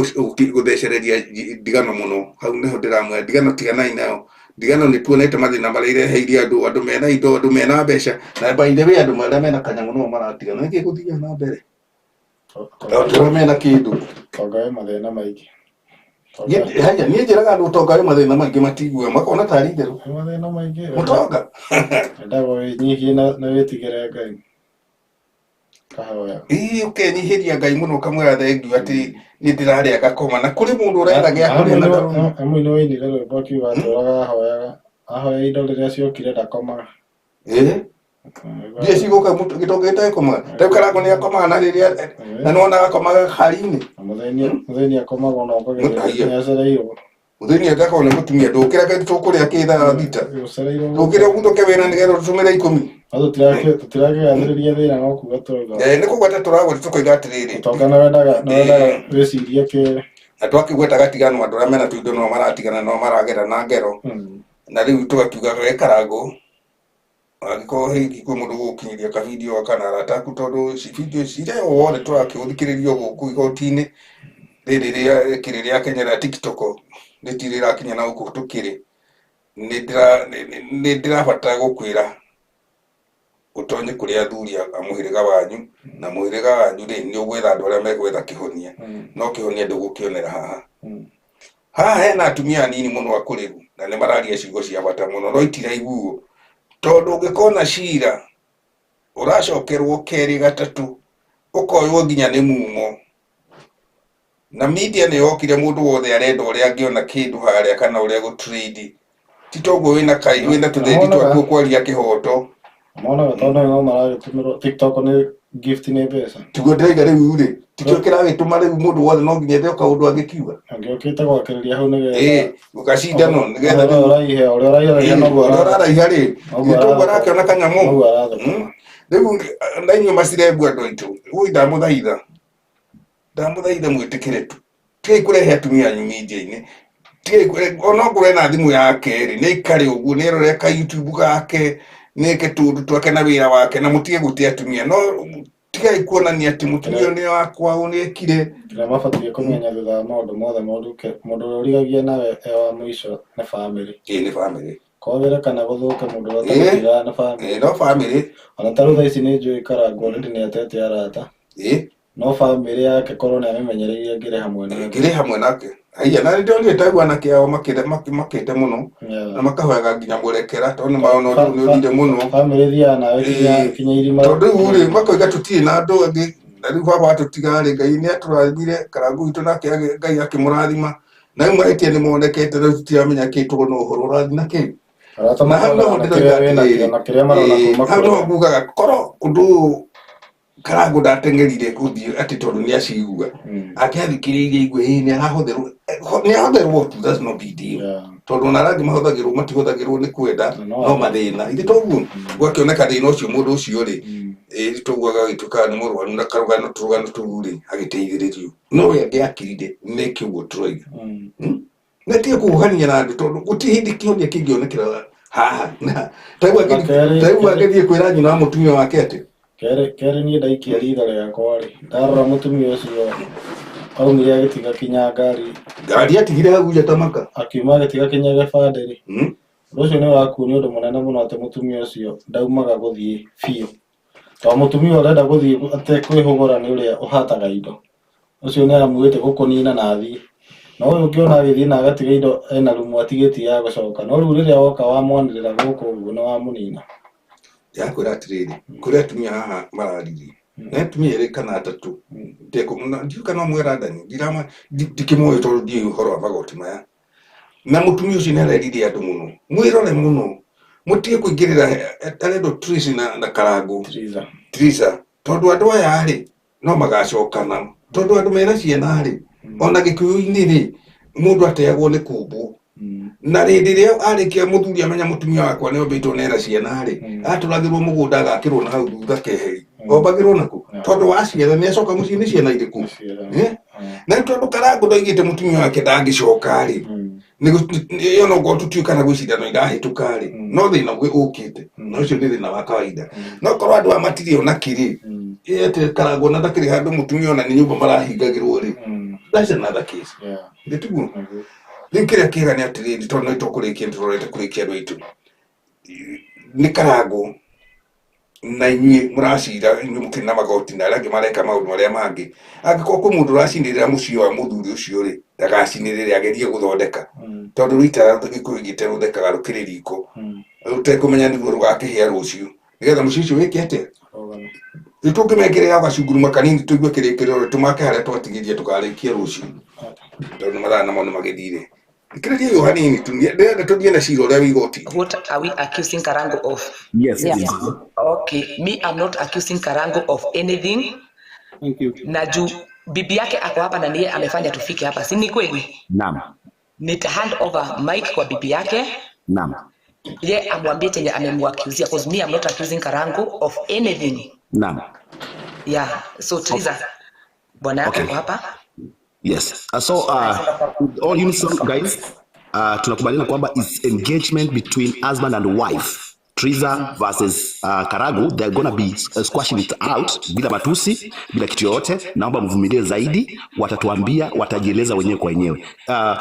gũthecereria ndigano mũno. Hau nĩho ndĩramwĩra ndigano tiganai nayo. Ndigano nĩ tuonete mathĩna marĩa ireheire andũ, andũ mena indo, andũ mena mbeca. Na by the way andũ arĩa mena kanyamũ no maratigana. Nĩkĩ gũthiaga na mbere? Andũ arĩa mena kĩndũ. Ũtonga wĩ mathĩna maingĩ. Haya, niĩ njĩraga andũ ũtonga wĩ mathĩna maingĩ matiguaga, makona tarĩ itherũ. Wĩ mathĩna maingĩ. Mũtonga. Wendaga wĩnyihie na wĩtigĩre Ngai. Kahoya. Ĩĩ ũkenyihĩria Ngai mũno ũkamwĩra thengiũ atĩ nĩ ndĩrarĩa ngakoma. Na kũrĩ mũndũ ũretha gĩa kũrĩa na ndarona. He mũini wainire rwĩmbo akiuga atũraga ahoyaga. Ahoya indo rĩrĩa ciokire ndakomaga. Ĩĩ. Mbia cigũka gĩtonga gĩtagĩkomaga. Rĩu Karangũ nĩ akomaga na rĩrĩa na nĩwona akomaga kari-inĩ. Na mũthĩni akomaga ona ũkagĩrĩra Haiya. nĩ acereirwo. Mũthĩni agakorwo nĩ mũtumia ndũkĩra kaĩ tũkũrĩa kĩ thaa thita. Ũcereirwo. Ndũkĩra ũguthũke wĩra nĩgetha ũtũmĩre ikũmi. No tũtirakĩgathĩrĩria thĩna no kuga tũrauga. Nĩ kũgweta tũragweta tũkoiga atĩrĩrĩ. Ũtonga nĩ wendaga wĩcirie kĩrĩ. Na twakĩgweta gatigano andũ arĩa mena tũindo no maratigana no maragera na ngero. Na rĩu tũgakiuga we Karangũ angĩkorwo hihi kwĩ mũndũ ũgũkinyĩria ka video kana arata aku tondũ video ciria o wothe tũrakĩũthikĩrĩrio gũkũ igoti-inĩ rĩrĩ rĩa kĩrĩ rĩa Kenya rĩa TikTok rĩtirĩ rĩrakinya na gũkũ tũkĩrĩ. Nĩ ndĩrabatara gũkwĩra ũtonye kũrĩ athuri a mũhĩrĩga wanyu na mũhĩrĩga wanyu rĩ nĩ ũgwetha andũ arĩa megwetha kĩhonia no kĩhonia ndũgũkĩonera haha. Haha hena atumia anini mũno akũrĩru na nĩ mararia ciugo cia bata mũno no itiraiguo tondũ ũngĩkona cira ũracokerwo kerĩ gatatũ ũkoywo nginya nĩ mumo na media nĩ yokire mũndũ wothe arenda ũrĩa angĩona kĩndũ harĩa kana ũrĩa gũtrade ti toguo wĩna kai wĩna tũthendi twaku ũkwaria kĩhoto. Monaga tondũ no maragĩtũmĩrwo TikTok nĩ gift nĩ mbeca. Tiguo ndĩraiga rĩu rĩ tikĩo kĩragĩtũma rĩu mũndũ wothe no nginya ethe o kaũndũ angĩkiuga. Angĩokĩte gwakĩrĩria hau nĩgetha Ĩĩ gũkacindano nĩgetha ũrĩa ũraiha ũrĩa ũraiha noguo ũrĩa ũraraiha rĩ toguo arakĩona kanyamũ. Noguo arathũkũma. Rĩu na inyuĩ macirengu andũ aitũ ũi ndamũthaitha ndamũthaitha mwĩtĩkĩre tu tigai kũrehe atumia anyu media-inĩ tigai ona okorwo ena thimũ yake rĩ nĩ aikare ũguo nĩ erore ka YouTube gake nĩ eke tũũndũ twake na wĩra wake na mũtige gũte atumia no tigai kuonania atĩ mũtumia ũyũ nĩ wakwa ũyũ nĩ ekire. Kĩrĩa mabatiĩ kũmenya thutha wa maũndũ mothe mũndũ ũrĩa ũrigagia nawe e wa mũico nĩ bamĩrĩ. Ĩĩ nĩ bamĩrĩ. Kwagĩre kana gũthũke mũndũ ũrĩa ũtagũtigaga nĩ bamĩrĩ. Ĩĩ no bamĩrĩ. Ona ta rĩu thaa ici nĩ njũĩ Karangũ already nĩ atete arata. Ĩĩ. No bamĩrĩ yake korwo nĩ amĩmenyereire ĩngĩrĩ hamwe nake. Ĩngĩrĩ hamwe nake. Haiya na nĩ ndonire taguo anake ao makĩte mũno na makahoyaga nginya mũrekera tondũ nĩ marona ũndũ nĩ ũthire mũno. Bamĩrĩ ĩthiaga nawe kinya irima. Tondũ rĩu rĩ makoiga tũtirĩ na andũ angĩ na rĩu baba atũtiga rĩ Ngai nĩ atũrathimire Karangũ witũ nake Ngai akĩmũrathima na rĩu mahĩtia nĩ monekete rĩu tũtiramenya kĩ tũrona ũhoro ũrathiĩ na kĩ. Arata Na hau noho makonaga ndĩroiga kĩrĩa wĩnakĩo atĩrĩrĩ na kĩrĩa marona kuma hau kũrĩ noho ngugaga korwo ũndũ ũyũ Karangũ ndateng'erire gũthiĩ atĩ tondũ nĩ acigua angĩathikĩrĩirie aigue ĩĩ nĩ arahũthĩrwo nĩ ahũthĩrwo tu that's no big deal tondũ ona arĩa angĩ mahũthagĩrwo matihũthagĩrwo nĩ kwenda no mathĩna ithe toguo gwakĩoneka thĩna ũcio mũndũ ũcio rĩ ĩĩ toguo agagĩtuĩka nĩ mũrwaru na karũgano tũrũgano tũu rĩ agĩteithĩrĩrio no we angĩakirire nĩkĩ ũguo tũroiga. Na tiga kũhuhania na andũ tondũ gũtirĩ hĩndĩ kĩhonia kĩngĩonekera haha. Taigua angĩthiĩ kwĩra nyina wa mũtumia wake atĩ Kerĩ niĩ ndaikia ritho rĩakwa rĩ ndarora mũtumia ũcio aumire agĩtiga kinya ngari ngari atigire hau nja ta maka akiuma agĩtiga kinya gĩbandĩ rĩ ũndũ ũcio nĩ ũrakuonia ũndũ mũnene mũno atĩ mũtumia ũcio ndaumaga gũthiĩ biũ tondũ mũtumia ũrenda gũthiĩ atekwĩhũgũra nĩ ũrĩa ũhataga indo ũcio nĩ amuĩte gũkũnina na athiĩ No ũyũ ũngĩona agĩthiĩ na agatiga indo ena rumu atigĩtie ya gũcoka. No rĩu rĩrĩa woka wamwanĩrĩra gũkũ ũguo nĩ wamũnina. Ndĩrakwĩra atĩrĩrĩ, kũrĩ atumia haha mararirie na atumia erĩ kana atatũ, ndiũĩ kana ũmwe arandani, ndikĩmũĩ tondũ ndiũĩ ũhoro wa magoti maya. Na mũtumia ũcio nĩ arerire andũ mũno, mwĩrore mũno, mũtige kũingĩrĩra arendwo Tracy na Karangũ. Triza. Trisa, tondũ andũ aya rĩ no magacokana, tondũ andũ mena ciana rĩ, ona gĩkũyũ-inĩ rĩ, mũndũ ateagwo nĩ kũmbwo. Na rĩndĩ rĩrĩa arĩkia mũthuri amenya mũtumia wakwa nĩ ombĩtwo na ena ciana rĩ, atũragĩrwo mũgũnda agakĩrwo na hau thutha keheri. Ombagĩrwo naku tondũ wa ciana nĩ acoka mũciĩ nĩ ciana irĩkũ? Na tondũ Karangũ ndoigĩte mũtumia wake ndangĩcoka rĩ, ĩyo no ngorwo tũtiũĩ kana gwĩ cindano irahĩtũka rĩ, no thĩna ũngĩ ũkĩte, na ũcio nĩ thĩna wa kawaida. No korwo andũ aya matirĩ ona kĩrĩ, ĩte Karangũ ona ndakĩrĩ handũ mũtumia ona nĩ nyũmba marahingagĩrwo rĩ, that's another case. Nĩ tiguo? Rĩu kĩrĩa kĩega nĩ atĩrĩrĩ, tondũ nĩ tũkũrĩkia, nĩ tũrorete kũrĩkia andũ aitũ, nĩ Karangũ na inyuĩ mũracira, inyuĩ mũkĩrĩ na magoti na arĩa angĩ mareka maũndũ marĩa mangĩ. Angĩkorwo kwĩ mũndũ ũracinĩrĩra mũciĩ wa mũthuri ũcio rĩ, ndagacinĩrĩre, agerie gũthondeka, tondũ rũita gĩkũyũ gĩte rũthekaga rũkĩrĩ riko, rũtekũmenya nĩguo rũgakĩhĩa rũciũ, nĩgetha mũciĩ ũcio wĩke atĩa? Rĩu tũngĩmekĩrĩra gacunguruma kanini tũigue kĩrĩkĩrĩro, tũmake harĩa twatigĩria tũkarĩkia rũciũ, tondũ mathaa namo nĩ magĩthire. Thikĩrĩria ũyũ hanini tu, ndĩrenda tũthiĩ na cira ũrĩa wĩ igoti. What are we accusing Karango of? Yes, Yeah. please. Okay, me I'm not accusing Karango of anything. Thank you. Na juu bibi yake ako hapa na niye amefanya tufike hapa, si ni kweli? Naam. Nita hand over mic kwa bibi yake, Naam. ye amwambie chenye amemuaccuse, cause me I'm not accusing Karango of anything. Naam. Yeah, so Triza, bwana yake Okay. ako hapa. Yes. So with all unison guys, tunakubaliana kwamba it's engagement between husband and wife. Triza versus Karagu, they're gonna be squashing it out bila matusi, bila kitu yoyote. Naomba mvumilie zaidi, watatuambia, watajieleza wenyewe kwa wenyewe.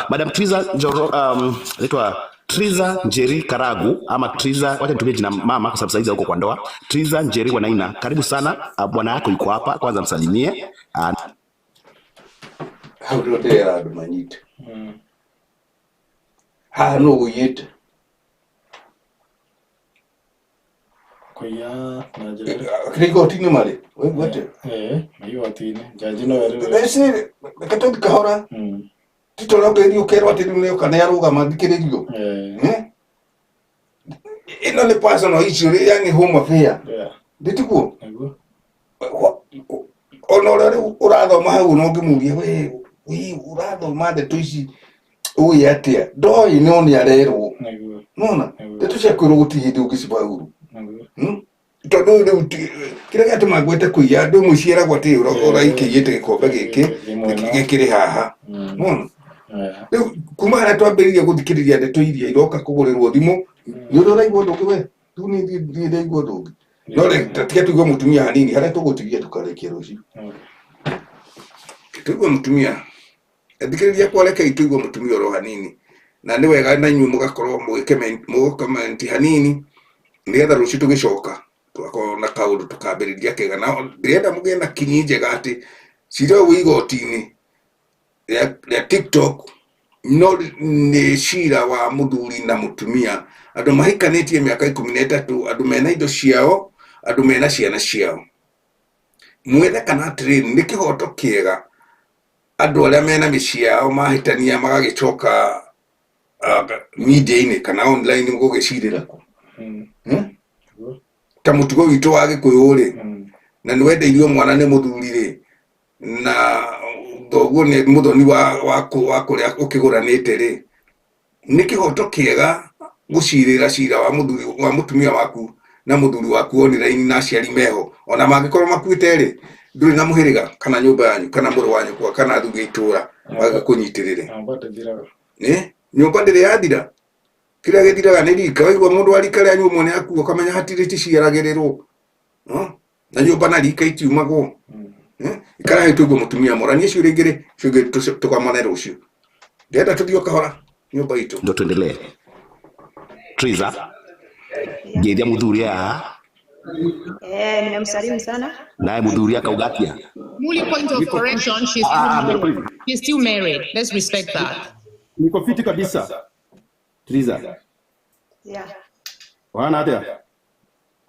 Madam Triza Njoro, anaitwa Triza Njeri Karagu ama Triza, wacha nitumie jina mama kwa sababu saizi huko kwa ndoa. Triza Njeri Wanaina, karibu sana. Bwana yako yuko hapa, kwanza msalimie. Hau nĩho ndĩrera andũ manyite. Haha nũ ũiyĩte? Kũiya na njĩra ĩrĩkũ? Kĩrĩ igoti-inĩ marĩ, waigua atĩa? Nĩ igoti-inĩ. Jaji no erĩrwo. Eci, reke tũthiĩ kahora. Ti ta ũrĩa ũngĩthiĩ ũkerwo atĩ rĩu nĩoka nĩarũgama thikĩrĩrio. Ĩno nĩ personal issue, yani home affair. Nĩ tiguo? Nĩguo. Ona ũrĩa rĩu ũrathoma hau no ũngĩmũria, we, we ũrathoma ndeto ici ũĩ atĩa? Ndoĩ no nĩ arerwo. Nĩguo. Nĩwona? Nĩguo. Ndeto cia kwĩrwo gũtirĩ hĩndĩ ũngĩcibauru. Nĩguo. Tondũ rĩu kĩrĩa gĩatũma ngwete kũiya, andũ amwe ciĩragwo atĩ ũraikĩiyĩte gĩkombe gĩkĩ, gĩkĩrĩ haha. Nĩwona? Rĩu kuma harĩa twambĩrĩirie gũthikĩrĩria ndeto iria iroka kũgũrĩrwo thimũ, nĩ ũrĩa ũraigua ũndũ ũngĩ we? Rĩu niĩ ndirĩ ndaigua ũndũ ũngĩ. No reke tiga tũigue mũtumia hanini, harĩa tũgũtigia tũkarĩkia rũciũ. Tũigue mũtumia. Thikĩrĩria kwa rekei tũigue mũtumia oro hanini. Na nĩ wega na inyuĩ mũgakorwo mũgĩcomment hanini, nĩgetha rũciũ tũgĩcoka tũgakorwo na kaũndũ tũkambĩrĩria kega. Na ndĩrenda mũgĩe na kinyi njega atĩ cira ũyũ wĩ igoti-inĩ rĩa TikTok no nĩ cira wa mũthuri na mũtumia, andũ mahikanĩtie mĩaka 13, andũ mena indo ciao, andũ mena ciana ciao. Mwethe kana atĩrĩrĩ, nĩ kĩhoto kĩega andũ arĩa mena mĩciĩ yao mahĩtania magagĩcoka media-inĩ kana online gũgĩcirĩra kũ. Ta mũtugo witũ wa Gĩkũyũ rĩ, na nĩ wendeirio mwana nĩ mũthuri rĩ, na thoguo nĩ mũthoni wa kũrĩa ũkĩgũranĩte rĩ, nĩ kĩhoto kĩega gũcirĩra cira wa mũthuri wa mũtumia waku na mũthuri waku online na aciari meho, ona mangĩkorwo makuĩte rĩ, ndũrĩ na mũhĩrĩga kana nyũmba yanyu kana mũrũ wa nyũkwa kana athuri a itũũra magakũnyitĩrĩre. Nyũmba ndĩthiraga. Nyũmba ndĩrĩ yathira. Kĩrĩa gĩthiraga nĩ rika. Waigua mũndũ wa rika rĩanyu ũmwe nĩ akua ũkamenya hatirĩ ticiaragĩrĩrwo. Na nyũmba na rika itiumagwo. Ikara hau tũigue mũtumia mũranie ũcio rĩngĩ rĩ, ũcio ũngĩ tũkamane rũciũ. Ndĩrenda tũthiĩ o kahora nyũmba itũ. Ndio tuendelee. Triza, ngeithia mũthuri haha. Nimemsalimu sana. Naye muthuri akauga atia? Muli, point of correction, she's still married. She's still married. Let's respect that. Niko fiti kabisa. Triza. Yeah. Wana atia?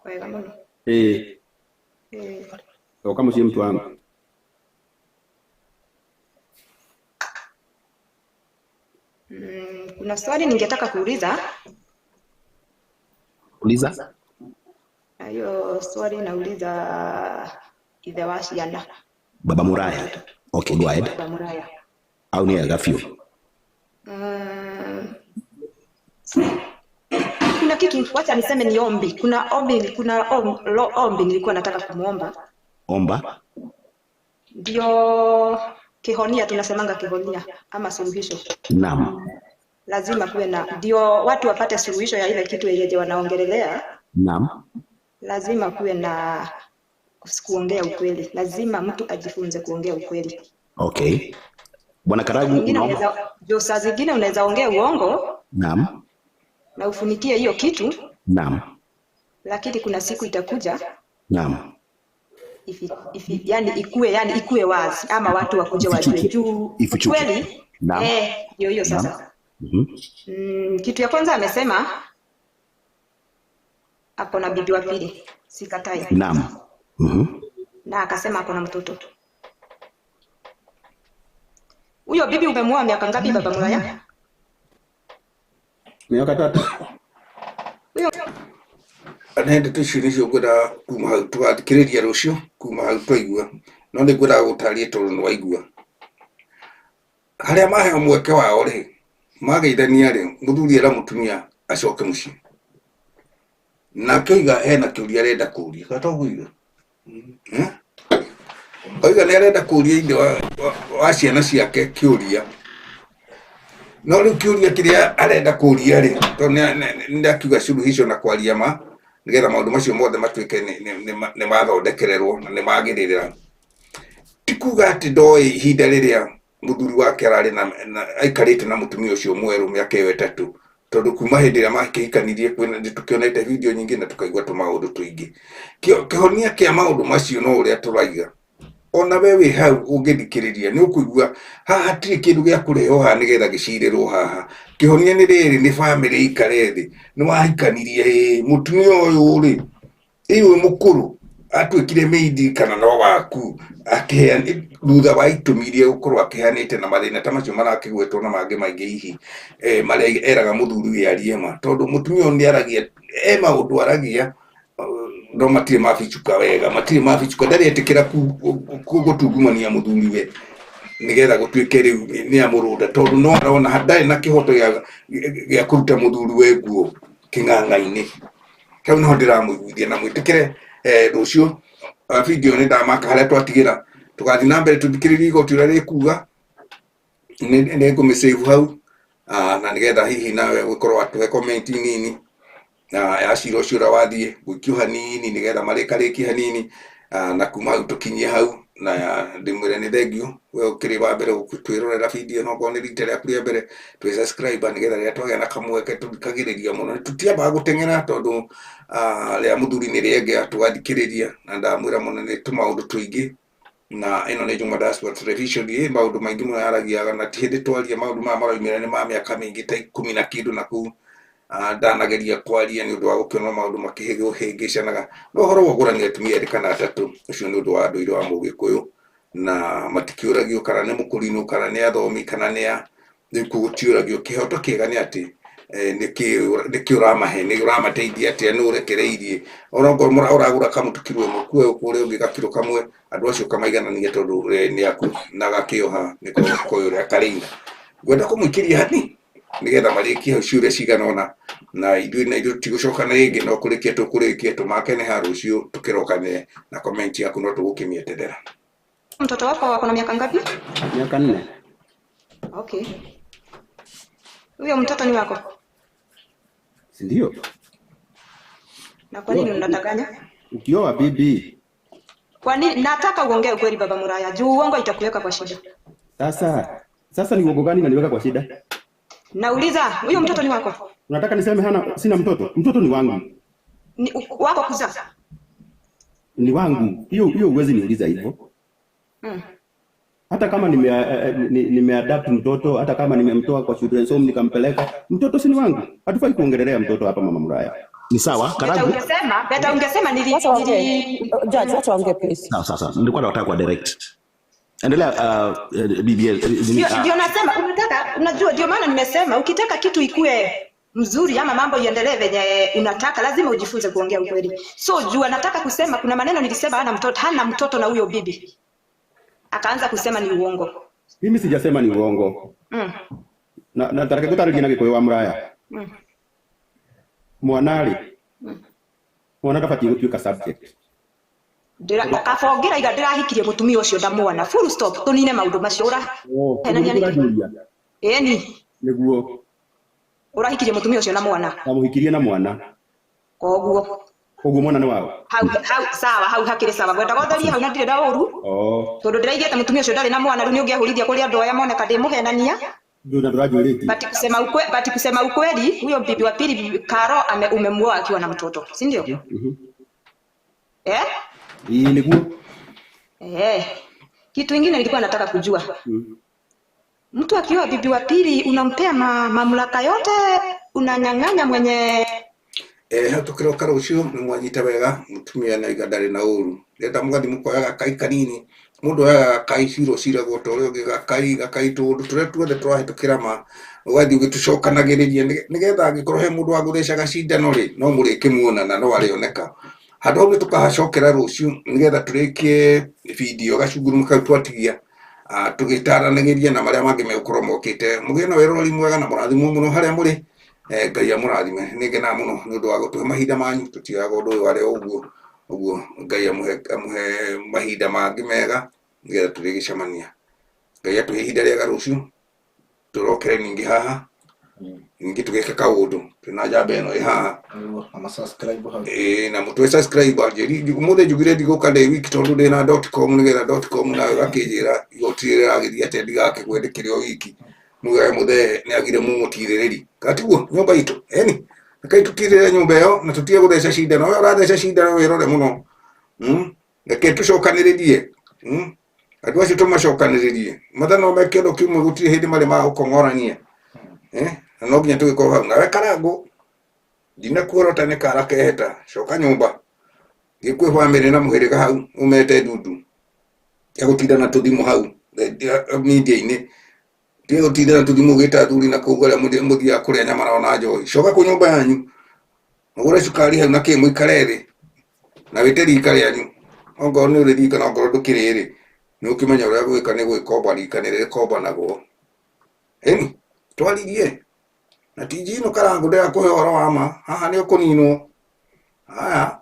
Wega muno. Oka muciĩ mtu wangu. Kuna swali ningetaka kuuliza. Uliza. Na hiyo swali nauliza ithe wa ciana. Baba Muraya. Okay, go ahead. Baba Muraya. Au ni wega biũ. Kuna kitu wacha niseme ni ombi. Kuna ombi, kuna ombi nilikuwa nataka kumuomba. Omba. Ndio kihonia, tunasemanga kihonia ama suluhisho. Naam. Lazima kuwe na, ndio watu wapate suluhisho ya ile kitu yenye wanaongelelea. Naam. Lazima kuwe na kuongea ukweli. Lazima mtu ajifunze kuongea ukweli. Okay. Bwana Karagu, unaomba? Saa zingine unaweza ongea uongo. Naam. Na ufunikie hiyo kitu. Naam. Lakini kuna siku itakuja. Naam. Yani ikue wazi ama watu wakuje wajue juu ukweli. Naam. Ndio hiyo sasa. Kitu ya kwanza amesema ako na bibi wa pili, sikatai. Naam. Na akasema ako na mtoto. Huyo bibi umemuoa miaka ngapi Baba Muraya? Miaka 3. Huyo nende tucio nicio ngwenda kuma hau tugathikĩrĩria rũciũ kuma hau twaigua no nĩ ngwendaga gũtaria tondũ nĩ waigua harĩa maheo mweke wao rĩ mageithania rĩ mũthuri era mũtumia acoke mũciĩ nake oiga hena kĩũria arenda kũũria gatoguiga oiga nĩ arenda kũũria ithe wa ciana ciake kĩũria no rĩu kĩũria kĩrĩa arenda kũũria rĩ tondũ nĩ ndakiuga suluhisho na kwaria ma nigetha maundu macio mothe matuike ni mathondekererwo na ni magirira ti kuga ati ndoĩ ihinda rĩrĩa mũthuri wake ararĩ na aikarĩte na mũtumia ũcio mwerũ mĩaka ĩyo 3 tondũ kuma hĩndĩ ĩrĩa makĩhikanirie kwĩna nĩtũkĩonete video nyingĩ na tũkaigua tũmaũndũ tũingĩ. Kĩhonia kĩa maũndũ macio no ũrĩa tũraiga ona we wĩ hau ũngĩthikĩrĩria nĩ ũkũigua haha hatirĩ kĩndũ gĩa kũrehwo haha nĩgetha gĩcirĩrwo haha. Kĩhonia nĩ rĩrĩ nĩ bamĩrĩ ikare thĩ nĩ wahikanirie mũtumia ũyũ rĩ ĩyũ mũkũrũ atuĩkire meidi kana no waku akĩheana thutha wa itũmi iria gũkorwo akĩheanĩte na mathĩna ta macio marakĩgwetwo na mangĩ maingĩ hihi marĩa eraga mũthuri we arie ma tondũ mũtumia ũyũ nĩ aragia maũndũ aragia no matirĩ mabicuka wega matirĩ mabicuka ndarĩ etĩkĩra gũtungumania mũthuri we nĩgetha gũtuĩke rĩu nĩ amũrũnda tondũ no arona ndarĩ na kĩhoto gĩa kũruta mũthuri we nguo kĩng'ang'a-inĩ. Hau nĩho ndĩramũiguithia na mwĩtĩkĩre rũciũ video nĩ ndamaka harĩa twatigĩra tũgathiĩ na mbere tũthikĩrĩrie igoti ũrĩa rĩkuga nĩ ngũmĩsave hau na nĩgetha hihi nawe ũkorwo watũhe comment nini na ya cira ũcio ũrĩa wathiĩ gũikio hanini nĩgetha marĩkarĩkie hanini na kuma hau tũkinyie hau na ndĩmwĩre nĩ thengiũ we ũkĩrĩ wa mbere twĩrorera video no okorwo nĩ rita rĩaku rĩa mbere twĩ subscribe nĩgetha rĩrĩa twagĩa na kamweke tũthikagĩrĩria mũno tũtiambaga gũteng'era tondũ rĩa mũthuri nĩ rĩengea tũgathikĩrĩria na ndamwĩra mũno nĩ tũmaũndũ tũingĩ na ĩno nĩ Juma Diaspora Television ĩ maũndũ maingĩ mũno yaragiaga na ti hĩndĩ twaria maũndũ maya maraumĩra nĩ ma mĩaka mĩingĩ ta 10 na kĩndũ na kũu ndanageria kwaria nĩ ũndũ wa gũkĩona maũndũ makĩhĩngĩcanaga no ũhoro wa ũgũrani atumia erĩ kana atatũ ũcio nĩ ũndũ wa ndũire wa mũgĩkũyũ na matikĩũragio kana nĩ mũkũrinũ kana nĩ athomi kana nĩ a rĩu gũtiũragio kĩhoto kĩega nĩ atĩ nĩkĩ ũramahe nĩ ũramateithia atĩa nĩ ũrekereirie ona okorwo ũragũra kamũtu kiro ĩmwe kuoya ũrĩa ũngĩ gakiro kamwe andũ acio ũkamaiganania tondũ nĩ aku na gakĩoha nĩko koĩ ũrĩa karĩina ngwenda kũmũikĩria hani nĩgetha marĩkie hau ciũria cigana ũna na ithuĩ na ithuĩ tũtigũcokana rĩngĩ no kũrĩkia tũkũrĩkia tũmakene ha rũciũ tũkĩrokane na comment yaku no tũgũkĩmĩeterera. Mtoto wako ako na miaka ngapi? Miaka 4. Okay. Huyo mtoto ni wako? Si ndio? Na kwa nini unadanganya? Ukioa bibi. Kwa nini nataka uongee ukweli Baba Muraya? Juu uongo itakuweka kwa shida. Sasa ni uongo gani unaniweka kwa shida? Nauliza, huyo mtoto ni wako? Unataka niseme hana sina mtoto? Mtoto ni wangu. Ni wako kuzaa? Ni wangu. Hiyo hiyo huwezi niuliza hivyo. Hata kama nimeadapt mtoto, hata kama nimemtoa kwa children's home nikampeleka, mtoto si ni wangu. Hatufai kuongelelea mtoto hapa, mama Muraya. Ni sawa, Beta Karagu. ungesema, beta ungesema nili Wacha waongee. nili Judge, wacha waongee please. Sawa sawa sawa. Nilikuwa nataka kwa direct. Endelea BBL. Ndio ndio nasema unataka, unajua ndio maana nimesema ukitaka kitu ikue mzuri ama mambo iendelee venye unataka lazima ujifunze kuongea ukweli. So juu anataka kusema kuna maneno nilisema hana mtoto, hana mtoto na huyo bibi. Akaanza kusema ni uongo. Mimi sijasema ni uongo. Na tareke gũtarĩria na Gĩkũyũ wa Muraya. Mwana rĩ, mwana ndabatiĩ gũtuĩka subject. Kaba ũngĩraiga ndĩrahikirie mũtumia ũcio ndamwona. Full stop, tũnine maũndũ macio Oh, ũrahenania ũguo nĩkĩ? nĩguo ũranjũria. Ĩni, Nĩguo ũrahikirie mũtumia ũcio na mwana. ndamũhikirie na mwana. Koguo Koguo mwana nĩ wao. Hau hau sawa, hau hakĩrĩ sawa. Ngwendaga ũtherie hau na ndirĩ na ũru. Tondũ ndĩraigĩte mũtumia ũcio ndarĩ na mwana, rĩu nĩ ũngĩahũrithia kũrĩ andũ aya moneka ndĩmũhenania. Ndio na ndũranjũrĩtie. But kusema ukweli huyo bibi wa pili, bibi Karo, umemuoa akiwa na mtoto, si ndio? Mhm. Eh? Ĩĩ nĩguo. Eh. Kitu ingine nilikuwa nataka kujua. Mtu akiwa bibi wa pili unampea mamlaka yote, unanyang'anya mwenye Hau tũkĩroka rũciũ nĩ mwanyita wega mũtumia nĩ aiga ndarĩ na ũru ndĩrenda mũgathiĩ mũkoya gakai kanini mũndũ oyaga gakai cira ũciragwo ta ũrĩa ũngĩ gakai gakai tũũndũ tũrĩa tuothe tũrahĩtũkĩra ma ũgathiĩ ũgĩtũcokanagĩrĩria nĩgetha angĩkorwo he mũndũ wa gũthecaga cindano rĩ no mũrĩkĩmuona na no arĩoneka handũ hau nĩ tũkahacokera rũciũ nĩgetha tũrĩkie video gacunguru kau twatigia tũgĩtaranagĩria na marĩa mangĩ megũkorwo mokĩte mũgĩe na wĩroreri mwega na mũrathimwo mũno harĩa mũrĩ. Ngai amũrathime nĩ ngenaga mũno nĩ ũndũ wa gũtũhe mahinda manyu tũtioyaga ũndũ ũyũ arĩ o ũguo ũguo Ngai amũhe amũhe mahinda mangĩ mega nĩgetha tũrĩgĩcemania Ngai atũhe ihinda rĩega rũciũ tũrokere ningĩ haha ningĩ tũgĩke kaũndũ twĩna njamba ĩno ĩ haha. Nĩguo, na ma-subscribe hau. Ĩĩ na mũtwe subscribe anjĩri ũmũthĩ njugire ndigũka ndĩ wiki tondũ ndĩna dot com nĩgetha dot com nayo ĩgakĩnjĩra igoti rĩragĩthiĩ atĩa ndigakĩgwe ndĩkĩrĩ o wiki mugae mũthee nĩ agire mũmũtirĩrĩri katiguo nyũmba itũ eni rekei tũtirĩre nyũmba ĩyo na tũtige gũtheca cindano we ũratheca cindano wĩrore mũno. Reke tũcokanĩrĩrie. Andũ acio tũmacokanĩrĩrie matha no meke ũndũ kĩmwe gũtirĩ hĩndĩ marĩ magũkong'orania na no nginya tũgĩkorwo hau nawe Karangũ ndinakuorota nĩ kara keheta coka nyũmba thiĩ kwĩ bamĩrĩ na mũhĩrĩga hau ũmete ndundu tiga gũtinda na tũthimũ hau media-inĩ tiga gũtinda na tũthimũ ũgĩta athuri na kũu arĩa mũthiaga kũrĩa nyama nao na njohi coka kwĩ nyũmba yanyu mũgũre cukari hau na kĩ mũikare thĩ na wĩte rika rĩanyu ongorwo nĩ ũrĩ rika na ongorwo ndũkĩrĩ rĩ nĩ ũkĩmenya ũrĩa gwĩka nĩ gwĩkomba rika nĩ rĩkombanagwo ĩni twaririe na TG ĩno Karangũ ndĩrakũhe ũhoro wa ma haha nĩ ũkũninwo haya.